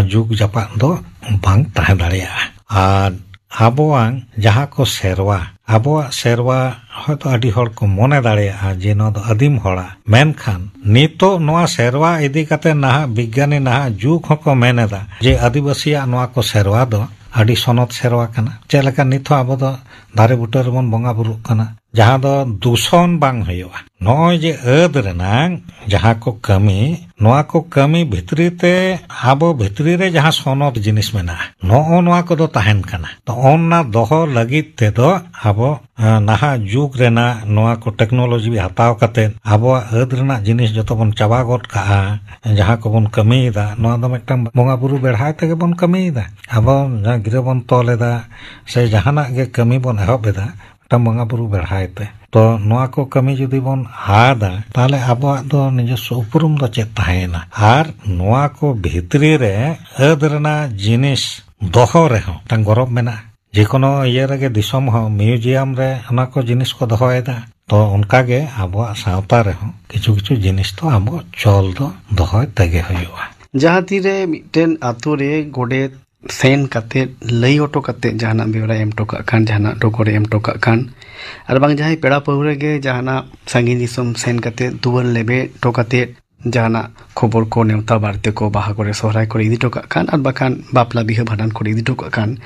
ᱡᱩᱜᱽ ᱡᱟᱯᱟᱜ ᱫᱚ ᱵᱟᱝ ᱛᱟᱦᱮᱸ ᱫᱟᱲᱮᱭᱟᱜᱼᱟ᱾ ᱟᱨ ᱟᱵᱚᱣᱟᱜ ᱡᱟᱦᱟᱸ ᱠᱚ ᱥᱮᱨᱣᱟ, ᱟᱵᱚᱣᱟᱜ ᱥᱮᱨᱣᱟ ᱦᱚᱭᱛᱳ ᱟᱹᱰᱤ ᱦᱚᱲ ᱠᱚ ᱢᱚᱱᱮ ᱫᱟᱲᱮᱭᱟᱜᱼᱟ ᱡᱮ ᱱᱚᱣᱟ ᱫᱚ ᱟᱹᱫᱤᱢ ᱦᱚᱲᱟᱜ, ᱢᱮᱱᱠᱷᱟᱱ ᱱᱤᱛᱚᱜ ᱱᱚᱣᱟ ᱥᱮᱨᱣᱟ ᱤᱫᱤ ᱠᱟᱛᱮ ᱱᱟᱦᱟᱜ ᱵᱤᱜᱽᱜᱟᱱᱤ ᱱᱟᱦᱟᱜ ᱡᱩᱜᱽ ᱦᱚᱸᱠᱚ ᱢᱮᱱ ᱮᱫᱟ ᱡᱮ ᱟᱹᱫᱤᱵᱟᱹᱥᱤᱭᱟᱜ ᱱᱚᱣᱟ ᱠᱚ ᱥᱮᱨᱣᱟ ᱫᱚ ᱟᱹᱰᱤ ᱥᱚᱱᱚᱛ ᱥᱮᱨᱣᱟ ᱠᱟᱱᱟ᱾ ᱪᱮᱫ ᱞᱮᱠᱟ ᱱᱤᱛ ᱦᱚᱸ ᱟᱵᱚ ᱫᱚ ᱫᱟᱨᱮ ᱵᱩᱴᱟᱹ ᱨᱮᱵᱚᱱ ᱵᱚᱸᱜᱟ ᱵᱩᱨᱩᱜ ᱠᱟᱱᱟ, ᱡᱟᱦᱟᱸ ᱫᱚ ᱫᱩᱥᱚᱱ ᱵᱟᱝ ᱦᱩᱭᱩᱜᱼᱟ᱾ ᱱᱚᱜᱼᱚᱭ ᱡᱮ ᱟᱹᱫ ᱨᱮᱱᱟᱝ ᱡᱟᱦᱟᱸ ᱠᱚ ᱠᱟᱹᱢᱤ, ᱱᱚᱣᱟ ᱠᱚ ᱠᱟᱹᱢᱤ ᱵᱷᱤᱛᱨᱤ ᱛᱮ ᱟᱵᱚ ᱵᱷᱤᱛᱨᱤ ᱨᱮ ᱡᱟᱦᱟᱸ ᱥᱚᱱᱚᱛ ᱡᱤᱱᱤᱥ ᱢᱮᱱᱟᱜᱼᱟ, ᱱᱚᱜᱼᱚ ᱱᱚᱣᱟ ᱠᱚᱫᱚ ᱛᱟᱦᱮᱱ ᱠᱟᱱᱟ᱾ ᱛᱚ ᱚᱱᱟ ᱫᱚᱦᱚ ᱞᱟᱹᱜᱤᱫ ᱛᱮᱫᱚ ᱟᱵᱚ ᱱᱟᱦᱟᱜ ᱡᱩᱜᱽ ᱨᱮᱱᱟᱜ ᱱᱚᱣᱟ ᱠᱚ ᱴᱮᱠᱱᱳᱞᱚᱡᱤ ᱦᱟᱛᱟᱣ ᱠᱟᱛᱮ ᱟᱵᱚᱣᱟᱜ ᱟᱹᱫ ᱨᱮᱱᱟᱜ ᱡᱤᱱᱤᱥ ᱡᱚᱛᱚ ᱵᱚᱱ ᱪᱟᱵᱟ ᱜᱚᱫ ᱠᱟᱜᱼᱟ᱾ ᱡᱟᱦᱟᱸ ᱠᱚᱵᱚᱱ ᱠᱟᱹᱢᱤᱭᱮᱫᱟ, ᱱᱚᱣᱟ ᱫᱚ ᱢᱤᱫᱴᱟᱝ ᱵᱚᱸᱜᱟ ᱵᱩᱨᱩ ᱵᱮᱲᱦᱟᱭ ᱛᱮᱜᱮ ᱵᱚᱱ ᱠᱟᱹᱢᱤᱭᱮᱫᱟ᱾ ᱟᱵᱚ ᱡᱟᱦᱟᱸ ᱜᱤᱨᱟᱹ ᱵᱚᱱ ᱛᱚᱞ ᱮᱫᱟ ᱥᱮ ᱡᱟᱦᱟᱱᱟᱜ ᱜᱮ ᱠᱟᱹᱢᱤ ᱵᱚᱱ ᱮᱦᱚᱵ ᱮᱫᱟ, ᱢᱤᱫᱴᱟᱝ ᱵᱚᱸᱜᱟ ᱵᱩᱨᱩ ᱵᱮᱲᱦᱟᱭ ᱛᱮ᱾ ᱛᱚ ᱱᱚᱣᱟ ᱠᱚ ᱠᱟᱹᱢᱤ ᱡᱩᱫᱤ ᱵᱚᱱ ᱟᱫᱟ, ᱛᱟᱦᱚᱞᱮ ᱟᱵᱚᱣᱟᱜ ᱫᱚ ᱱᱤᱡᱚᱥᱥᱚ ᱩᱯᱨᱩᱢ ᱫᱚ ᱪᱮᱫ ᱛᱟᱦᱮᱸᱭᱮᱱᱟ? ᱟᱨ ᱱᱚᱣᱟ ᱠᱚ ᱵᱷᱤᱛᱨᱤ ᱨᱮ ᱟᱹᱫ ᱨᱮᱱᱟᱜ ᱡᱤᱱᱤᱥ ᱫᱚᱦᱚ ᱨᱮᱦᱚᱸ ᱢᱤᱫᱴᱟᱝ ᱜᱚᱨᱚᱵᱽ ᱢᱮᱱᱟᱜᱼᱟ᱾ ᱡᱮᱠᱳᱱᱳ ᱤᱭᱟᱹ ᱨᱮᱜᱮ, ᱫᱤᱥᱚᱢ ᱦᱚᱸ ᱢᱤᱭᱩᱡᱤᱭᱟᱢ ᱨᱮ ᱚᱱᱟ ᱠᱚ ᱡᱤᱱᱤᱥ ᱠᱚ ᱫᱚᱦᱚᱭᱮᱫᱟ᱾ ᱛᱚ ᱚᱱᱠᱟᱜᱮ ᱟᱵᱚᱣᱟᱜ ᱥᱟᱶᱛᱟ ᱨᱮᱦᱚᱸ ᱠᱤᱪᱷᱩ ᱠᱤᱪᱷᱩ ᱡᱤᱱᱤᱥ ᱫᱚ ᱟᱵᱚ ᱪᱚᱞ ᱫᱚ ᱫᱚᱦᱚᱭ ᱛᱮᱜᱮ ᱦᱩᱭᱩᱜᱼᱟ᱾ ᱡᱟᱦᱟᱸ ᱛᱤᱨᱮ ᱢᱤᱫᱴᱮᱱ ᱟᱛᱳ ᱨᱮ ᱜᱚᱰᱮᱛ ᱥᱮᱱ ᱠᱟᱛᱮᱫ, ᱞᱟᱹᱭ ᱦᱚᱴᱚ ᱠᱟᱛᱮᱫ, ᱡᱟᱦᱟᱱᱟᱜ ᱵᱮᱣᱨᱟᱭ ᱮᱢ ᱦᱚᱴᱚ ᱠᱟᱜ ᱠᱷᱟᱱ, ᱡᱟᱦᱟᱱᱟᱜ ᱰᱚᱜᱚᱨᱮ ᱮᱢ ᱦᱚᱴᱚ ᱠᱟᱜ ᱠᱷᱟᱱ, ᱟᱨ ᱵᱟᱝ ᱡᱟᱦᱟᱸᱭ ᱯᱮᱲᱟ ᱯᱟᱹᱣᱲᱟᱹ ᱜᱮ ᱡᱟᱦᱟᱱᱟᱜ ᱥᱟᱺᱜᱤᱧ ᱫᱤᱥᱚᱢ ᱥᱮᱱ ᱠᱟᱛᱮᱫ ᱫᱩᱣᱟᱹᱨ ᱞᱮᱵᱮᱫ ᱦᱚᱴᱚ ᱠᱟᱛᱮᱫ ᱡᱟᱦᱟᱱᱟᱜ ᱠᱷᱚᱵᱚᱨ ᱠᱚ, ᱱᱮᱣᱛᱟ ᱵᱟᱨᱛᱮ ᱠᱚ, ᱵᱟᱦᱟ ᱠᱚᱨᱮ, ᱥᱚᱦᱨᱟᱭ ᱠᱚᱨᱮ ᱤᱫᱤ ᱦᱚᱴᱚ ᱠᱟᱜ ᱠᱷᱟᱱ, ᱟᱨ ᱵᱟᱠᱷᱟᱱ ᱵᱟᱯᱞᱟ ᱵᱤᱦᱟᱹ ᱵᱷᱟᱸᱰᱟᱱ ᱠᱚᱨᱮ ᱤᱫᱤ ᱦᱚᱴᱚ ᱠᱟᱜ ᱠᱷᱟᱱ,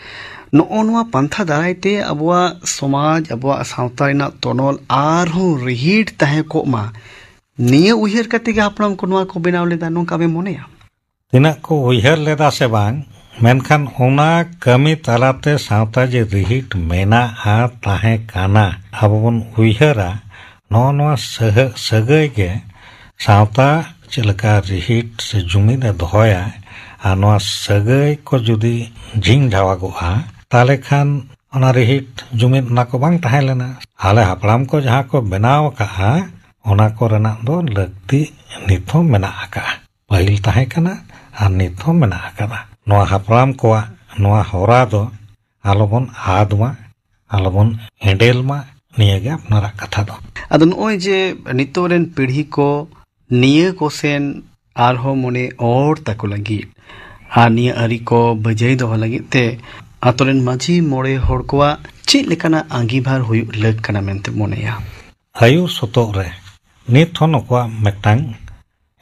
ᱱᱚᱜᱼᱚ ᱱᱚᱣᱟ ᱯᱟᱱᱛᱷᱟ ᱫᱟᱨᱟᱭ ᱛᱮ ᱟᱵᱚᱣᱟᱜ ᱥᱚᱢᱟᱡᱽ, ᱟᱵᱚᱣᱟᱜ ᱥᱟᱶᱛᱟ ᱨᱮᱱᱟᱜ ᱛᱚᱱᱚᱞ ᱟᱨᱦᱚᱸ ᱨᱤᱦᱤᱴ ᱛᱟᱦᱮᱸ ᱠᱚᱜ ᱢᱟ, ᱱᱤᱭᱟᱹ ᱩᱭᱦᱟᱹᱨ ᱠᱟᱛᱮ ᱜᱮ ᱦᱟᱯᱲᱟᱢ ᱠᱚ ᱱᱚᱣᱟ ᱠᱚ ᱵᱮᱱᱟᱣ ᱞᱮᱫᱟ, ᱱᱚᱝᱠᱟ ᱵᱮᱱ ᱢᱚᱱᱮᱭᱟ? ᱛᱤᱱᱟᱹᱜ ᱠᱚ ᱩᱭᱦᱟᱹᱨ ᱞᱮᱫᱟ ᱥᱮ ᱵᱟᱝ, ᱢᱮᱱᱠᱷᱟᱱ ᱚᱱᱟ ᱠᱟᱹᱢᱤ ᱛᱟᱞᱟᱛᱮ ᱥᱟᱶᱛᱟ ᱡᱮ ᱨᱤᱦᱤᱴ ᱢᱮᱱᱟᱜᱼᱟ, ᱛᱟᱦᱮᱸ ᱠᱟᱱᱟ, ᱟᱵᱚ ᱵᱚᱱ ᱩᱭᱦᱟᱹᱨᱟ, ᱱᱚᱜᱼᱚ ᱱᱚᱣᱟ ᱥᱟᱹᱦᱟᱹ-, ᱥᱟᱹᱜᱟᱹᱭ ᱜᱮ ᱥᱟᱶᱛᱟ ᱪᱮᱫ ᱞᱮᱠᱟ ᱨᱤᱦᱤᱴ ᱥᱮ ᱡᱩᱢᱤᱫ ᱮ ᱫᱚᱦᱚᱭᱟ᱾ ᱟᱨ ᱱᱚᱣᱟ ᱥᱟᱹᱜᱟᱹᱭ ᱠᱚ ᱡᱩᱫᱤ ᱡᱷᱤᱝ ᱡᱷᱟᱣᱟᱜᱚᱜᱼᱟ, ᱛᱟᱦᱚᱞᱮ ᱠᱷᱟᱱ ᱚᱱᱟ ᱨᱤᱦᱤᱴ ᱡᱩᱢᱤᱫ ᱚᱱᱟ ᱠᱚ ᱵᱟᱝ ᱛᱟᱦᱮᱸ ᱞᱮᱱᱟ᱾ ᱟᱞᱮ ᱦᱟᱯᱲᱟᱢ ᱠᱚ ᱡᱟᱦᱟᱸ ᱠᱚ ᱵᱮᱱᱟᱣ ᱟᱠᱟᱫᱼᱟ, ᱚᱱᱟ ᱠᱚ ᱨᱮᱱᱟᱜ ᱫᱚ ᱞᱟᱹᱠᱛᱤ ᱱᱤᱛ ᱦᱚᱸ ᱢᱮᱱᱟᱜ ᱟᱠᱟᱫᱼᱟ᱾ ᱯᱟᱹᱦᱤᱞ ᱛᱟᱦᱮᱸ ᱠᱟᱱᱟ ᱟᱨ ᱱᱤᱛ ᱦᱚᱸ ᱢᱮᱱᱟᱜ ᱟᱠᱟᱫᱟ᱾ ᱱᱚᱣᱟ ᱦᱟᱯᱲᱟᱢ ᱠᱚᱣᱟᱜ ᱱᱚᱣᱟ ᱦᱚᱨᱟ ᱫᱚ ᱟᱞᱚᱵᱚᱱ ᱟᱫ ᱢᱟ, ᱟᱞᱚᱵᱚᱱ ᱮᱸᱰᱮᱞ ᱢᱟ, ᱱᱤᱭᱟᱹᱜᱮ ᱟᱯᱱᱟᱨᱟᱜ ᱠᱟᱛᱷᱟ ᱫᱚ᱾ ᱟᱫᱚ ᱱᱚᱜᱼᱚᱭ ᱡᱮ ᱱᱤᱛᱚᱜ ᱨᱮᱱ ᱯᱤᱲᱦᱤ ᱠᱚ ᱱᱤᱭᱟᱹ ᱠᱚ ᱥᱮᱱ ᱟᱨᱦᱚᱸ ᱢᱚᱱᱮ ᱚᱨ ᱛᱟᱠᱚ ᱞᱟᱹᱜᱤᱫ ᱟᱨ ᱱᱤᱭᱟᱹ ᱟᱹᱨᱤ ᱠᱚ ᱵᱟᱹᱡᱟᱹᱭ ᱫᱚᱦᱚ ᱞᱟᱹᱜᱤᱫ ᱛᱮ ᱟᱛᱳ ᱨᱮᱱ ᱢᱟᱹᱡᱷᱤ ᱢᱚᱬᱮ ᱦᱚᱲ ᱠᱚᱣᱟᱜ ᱪᱮᱫ ᱞᱮᱠᱟᱱᱟᱜ ᱟᱸᱜᱤᱵᱷᱟᱨ ᱦᱩᱭᱩᱜ ᱞᱟᱹᱠ ᱠᱟᱱᱟ ᱢᱮᱱᱛᱮ ᱢᱚᱱᱮᱭᱟ? ᱟᱹᱭᱩᱨ ᱥᱚᱛᱚᱜ ᱨᱮ ᱱᱤᱛ ᱦᱚᱸ ᱱᱩᱠᱩᱣᱟᱜ ᱢᱤᱫᱴᱟᱝ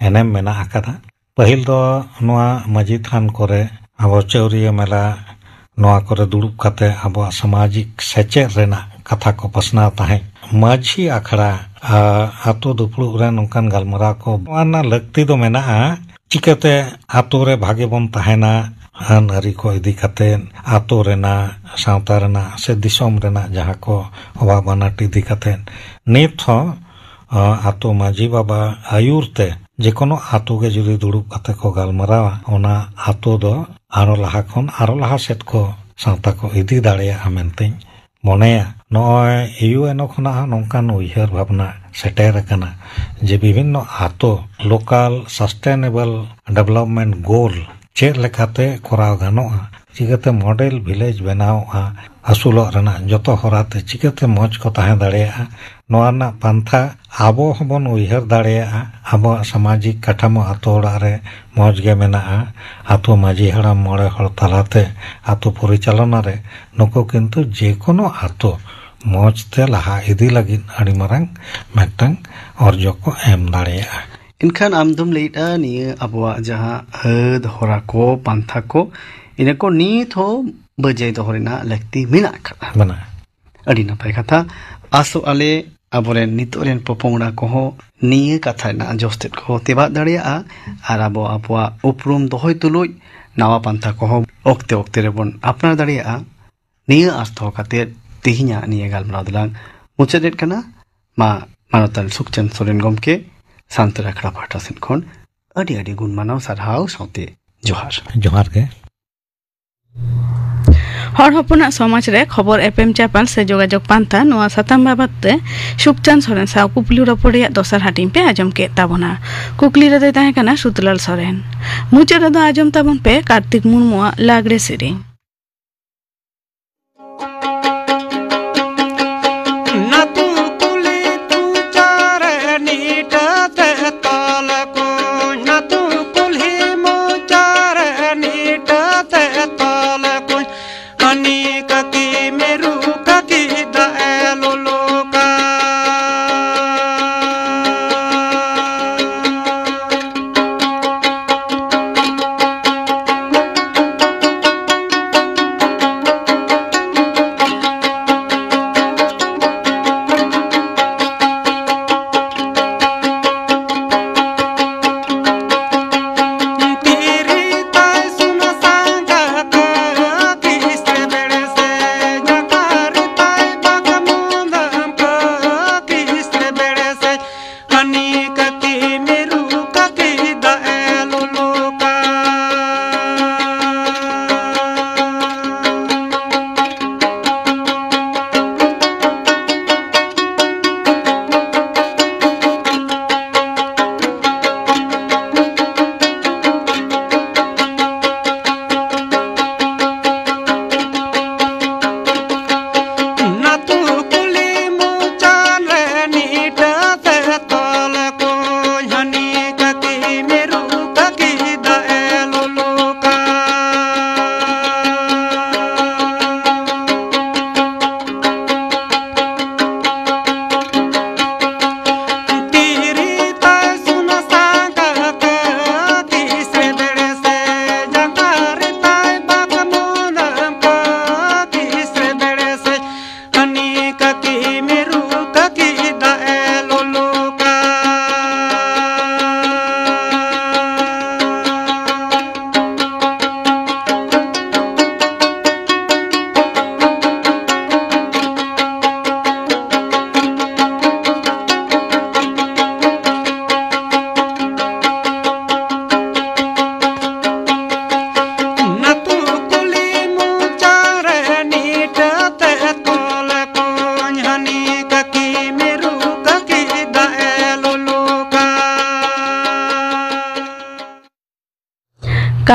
ᱮᱱᱮᱢ ᱢᱮᱱᱟᱜ ᱟᱠᱟᱫᱟ᱾ ᱯᱟᱹᱦᱤᱞ ᱫᱚ ᱱᱚᱣᱟ ᱢᱟᱹᱡᱷᱤ ᱛᱷᱟᱱ ᱠᱚᱨᱮ ᱟᱵᱚ ᱪᱟᱹᱣᱨᱤᱭᱟᱹ ᱢᱮᱞᱟ ᱱᱚᱣᱟ ᱠᱚᱨᱮ ᱫᱩᱲᱩᱵ ᱠᱟᱛᱮ ᱟᱵᱚᱣᱟᱜ ᱥᱟᱢᱟᱡᱤᱠ ᱥᱮᱪᱮᱫ ᱨᱮᱱᱟᱜ ᱠᱟᱛᱷᱟ ᱠᱚ ᱯᱟᱥᱱᱟᱣ ᱛᱟᱦᱮᱸᱫ᱾ ᱢᱟᱹᱡᱷᱤ ᱟᱠᱷᱲᱟ, ᱟ, ᱟᱛᱳ ᱫᱩᱯᱲᱩᱵ ᱨᱮ ᱱᱚᱝᱠᱟᱱ ᱜᱟᱞᱢᱟᱨᱟᱣ ᱠᱚ ᱱᱚᱣᱟ ᱨᱮᱱᱟᱜ ᱞᱟᱹᱠᱛᱤ ᱫᱚ ᱢᱮᱱᱟᱜᱼᱟ᱾ ᱪᱤᱠᱟᱹᱛᱮ ᱟᱛᱳ ᱨᱮ ᱵᱷᱟᱜᱮ ᱵᱚᱱ ᱛᱟᱦᱮᱱᱟ, ᱟᱹᱱ ᱟᱹᱨᱤ ᱠᱚ ᱤᱫᱤ ᱠᱟᱛᱮ, ᱟᱛᱳ ᱨᱮᱱᱟᱜ, ᱥᱟᱶᱛᱟ ᱨᱮᱱᱟᱜ ᱥᱮ ᱫᱤᱥᱚᱢ ᱨᱮᱱᱟᱜ ᱡᱟᱦᱟᱸ ᱠᱚ ᱚᱵᱷᱟᱵ ᱟᱱᱟᱴ ᱤᱫᱤ ᱠᱟᱛᱮ ᱱᱤᱛ ᱦᱚᱸ, ᱟ, ᱟᱛᱳ ᱢᱟᱹᱡᱷᱤ ᱵᱟᱵᱟ ᱟᱹᱭᱩᱨ ᱛᱮ ᱡᱮᱠᱳᱱᱳ ᱟᱛᱳ ᱜᱮ ᱡᱩᱫᱤ ᱫᱩᱲᱩᱵ ᱠᱟᱛᱮ ᱠᱚ ᱜᱟᱞᱢᱟᱨᱟᱣᱟ, ᱚᱱᱟ ᱟᱛᱳ ᱫᱚ ᱟᱨᱚ ᱞᱟᱦᱟ ᱠᱷᱚᱱ ᱟᱨᱚ ᱞᱟᱦᱟ ᱥᱮᱫ ᱠᱚ ᱥᱟᱶᱛᱟ ᱠᱚ ᱤᱫᱤ ᱫᱟᱲᱮᱭᱟᱜᱼᱟ ᱢᱮᱱᱛᱮᱧ ᱢᱚᱱᱮᱭᱟ᱾ ᱱᱚᱜᱼᱚᱭ ᱤᱭᱩ ᱮᱱ ᱳ ᱠᱷᱚᱱᱟᱜ ᱦᱚᱸ ᱱᱚᱝᱠᱟᱱ ᱩᱭᱦᱟᱹᱨ ᱵᱷᱟᱵᱽᱱᱟ ᱥᱮᱴᱮᱨ ᱟᱠᱟᱱᱟ ᱡᱮ ᱵᱤᱵᱷᱤᱱᱱᱚ ᱟᱛᱳ local sustainable development goal ᱪᱮᱫ ᱞᱮᱠᱟᱛᱮ ᱠᱚᱨᱟᱣ ᱜᱟᱱᱚᱜᱼᱟ, ᱪᱤᱠᱟᱹᱛᱮ ᱢᱚᱰᱮᱞ ᱵᱷᱤᱞᱮᱡᱽ ᱵᱮᱱᱟᱣᱚᱜᱼᱟ, ᱟᱹᱥᱩᱞᱚᱜ ᱨᱮᱱᱟᱜ ᱡᱚᱛᱚ ᱦᱚᱨᱟᱛᱮ ᱪᱤᱠᱟᱹᱛᱮ ᱢᱚᱡᱽ ᱠᱚ ᱛᱟᱦᱮᱸ ᱫᱟᱲᱮᱭᱟᱜᱼᱟ, ᱱᱚᱣᱟ ᱨᱮᱱᱟᱜ ᱯᱟᱱᱛᱷᱟ ᱟᱵᱚ ᱦᱚᱸᱵᱚᱱ ᱩᱭᱦᱟᱹᱨ ᱫᱟᱲᱮᱭᱟᱜᱼᱟ᱾ ᱟᱵᱚᱣᱟᱜ ᱥᱟᱢᱟᱡᱤᱠ ᱠᱟᱴᱷᱟᱢᱳ ᱟᱛᱳ ᱚᱲᱟᱜ ᱨᱮ ᱢᱚᱡᱽ ᱜᱮ ᱢᱮᱱᱟᱜᱼᱟ᱾ ᱟᱛᱳ ᱢᱟᱹᱡᱷᱤ ᱦᱟᱲᱟᱢ ᱢᱚᱬᱮ ᱦᱚᱲ ᱛᱟᱞᱟᱛᱮ ᱟᱛᱳ ᱯᱚᱨᱤᱪᱟᱞᱚᱱᱟ ᱨᱮ ᱱᱩᱠᱩ ᱠᱤᱱᱛᱩ ᱡᱮᱠᱳᱱᱳ ᱟᱛᱳ ᱢᱚᱡᱽ ᱛᱮ ᱞᱟᱦᱟ ᱤᱫᱤ ᱞᱟᱹᱜᱤᱫ ᱟᱹᱰᱤ ᱢᱟᱨᱟᱝ ᱢᱤᱫᱴᱟᱝ ᱚᱨᱡᱚ ᱠᱚ ᱮᱢ ᱫᱟᱲᱮᱭᱟᱜᱼᱟ᱾ ᱮᱱᱠᱷᱟᱱ ᱟᱢ ᱫᱚᱢ ᱞᱟᱹᱭᱮᱫᱼᱟ ᱱᱤᱭᱟᱹ ᱟᱵᱚᱣᱟᱜ ᱡᱟᱦᱟᱸ ᱦᱟᱹᱫ ᱦᱚᱨᱟ ᱠᱚ, ᱯᱟᱱᱛᱷᱟ ᱠᱚ, ᱤᱱᱟᱹ ᱠᱚ ᱱᱤᱛ ᱦᱚᱸ ᱵᱟᱹᱡᱟᱹᱭ ᱫᱚᱦᱚ ᱨᱮᱱᱟᱜ ᱞᱟᱹᱠᱛᱤ ᱢᱮᱱᱟᱜ ᱟᱠᱟᱫᱟ᱾ ᱢᱮᱱᱟᱜᱼᱟ᱾ ᱟᱹᱰᱤ ᱱᱟᱯᱟᱭ ᱠᱟᱛᱷᱟ᱾ ᱟᱥᱚᱜ ᱟᱞᱮ ᱟᱵᱚᱨᱮᱱ ᱱᱤᱛᱚᱜ ᱨᱮᱱ ᱯᱚᱯᱚᱝᱲᱟ ᱠᱚᱦᱚᱸ ᱱᱤᱭᱟᱹ ᱠᱟᱛᱷᱟ ᱨᱮᱱᱟᱜ ᱡᱚᱥ ᱛᱮᱫ ᱠᱚ ᱛᱮᱵᱟᱫ ᱫᱟᱲᱮᱭᱟᱜᱼᱟ ᱟᱨ ᱟᱵᱚ ᱟᱵᱚᱣᱟᱜ ᱩᱯᱨᱩᱢ ᱫᱚᱦᱚᱭ ᱛᱩᱞᱩᱡ ᱱᱟᱣᱟ ᱯᱟᱱᱛᱷᱟ ᱠᱚᱦᱚᱸ ᱚᱠᱛᱮ ᱚᱠᱛᱮ ᱨᱮᱵᱚᱱ ᱟᱯᱱᱟᱨ ᱫᱟᱲᱮᱭᱟᱜᱼᱟ᱾ ᱱᱤᱭᱟᱹ ᱟᱸᱥ ᱫᱚᱦᱚ ᱠᱟᱛᱮ ᱛᱮᱦᱮᱧᱟᱜ ᱱᱤᱭᱟᱹ ᱜᱟᱞᱢᱟᱨᱟᱣ ᱫᱚᱞᱟᱝ ᱢᱩᱪᱟᱹᱫᱮᱫ ᱠᱟᱱᱟ᱾ ᱢᱟ, ᱢᱟᱱᱚᱛᱟᱱ ᱥᱩᱠᱪᱟᱸᱫᱽ ᱥᱚᱨᱮᱱ ᱜᱚᱢᱠᱮ ᱥᱟᱱᱛᱟᱲ ᱟᱠᱷᱲᱟ ᱯᱟᱦᱴᱟ ᱥᱮᱫ ᱠᱷᱚᱱ ᱟᱹᱰᱤ ᱟᱹᱰᱤ ᱜᱩᱱ ᱢᱟᱱᱟᱣ ᱥᱟᱨᱦᱟᱣ ᱥᱟᱶᱛᱮ ᱡᱚᱦᱟᱨ᱾ ᱡᱚᱦᱟᱨ ᱜᱮ᱾ ᱦᱚᱲ ᱦᱚᱯᱚᱱᱟᱜ ᱥᱚᱢᱟᱡᱽ ᱨᱮ ᱠᱷᱚᱵᱚᱨ ᱮᱯᱮᱢ ᱪᱟᱯᱟᱞ ᱥᱮ ᱡᱳᱜᱟᱡᱳᱜᱽ ᱯᱟᱱᱛᱷᱟ, ᱱᱚᱣᱟ ᱥᱟᱛᱟᱢ ᱵᱟᱵᱚᱫ ᱛᱮ ᱥᱩᱠᱪᱟᱸᱫᱽ ᱥᱚᱨᱮᱱ ᱥᱟᱶ ᱠᱩᱠᱞᱤ ᱨᱚᱯᱚᱲ ᱨᱮᱭᱟᱜ ᱫᱚᱥᱟᱨ ᱦᱟᱹᱴᱤᱧ ᱯᱮ ᱟᱸᱡᱚᱢ ᱠᱮᱫ ᱛᱟᱵᱚᱱᱟ᱾ ᱠᱩᱠᱞᱤ ᱨᱮᱫᱚᱭ ᱛᱟᱦᱮᱸ ᱠᱟᱱᱟ ᱥᱩᱛᱞᱟᱞ ᱥᱚᱨᱮᱱ᱾ ᱢᱩᱪᱟᱹᱫ ᱨᱮᱫᱚ ᱟᱸᱡᱚᱢ ᱛᱟᱵᱚᱱ ᱯᱮ ᱠᱟᱨᱛᱤᱠ ᱢᱩᱨᱢᱩᱣᱟᱜ ᱞᱟᱜᱽᱲᱮ ᱥᱮᱨᱮᱧ᱾ ᱱᱟᱛᱩ ᱠᱩᱞᱦᱤ ᱠᱩᱪᱟᱨᱮ ᱱᱤᱴᱟᱹᱛᱮ ᱛᱚᱞ ᱠᱩᱧ, ᱱᱟᱛᱩ ᱠᱩᱞᱦᱤ ᱢᱩᱪᱟᱨᱮ ᱱᱤᱴᱟᱹᱛᱮ ᱛᱚᱞ ᱠᱩᱧ, ᱠᱟᱹᱱᱤ ᱠᱟᱹᱠᱤ ᱢᱮᱨᱩ ᱠᱟᱹᱠᱤ ᱫᱟᱜ ᱮ ᱞᱚᱞᱚ ᱠᱟ᱾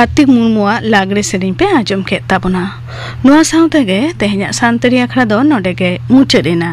ᱠᱟᱨᱛᱤᱠ ᱢᱩᱨᱢᱩᱣᱟᱜ ᱞᱟᱜᱽᱲᱮ ᱥᱮᱨᱮᱧ ᱯᱮ ᱟᱸᱡᱚᱢ ᱠᱮᱫ ᱛᱟᱵᱚᱱᱟ᱾ ᱱᱚᱣᱟ ᱥᱟᱶ ᱛᱮᱜᱮ ᱛᱮᱦᱮᱧᱟᱜ ᱥᱟᱱᱛᱟᱲᱤ ᱟᱠᱷᱲᱟ ᱫᱚ ᱱᱚᱰᱮ ᱜᱮ ᱢᱩᱪᱟᱹᱫ ᱮᱱᱟ᱾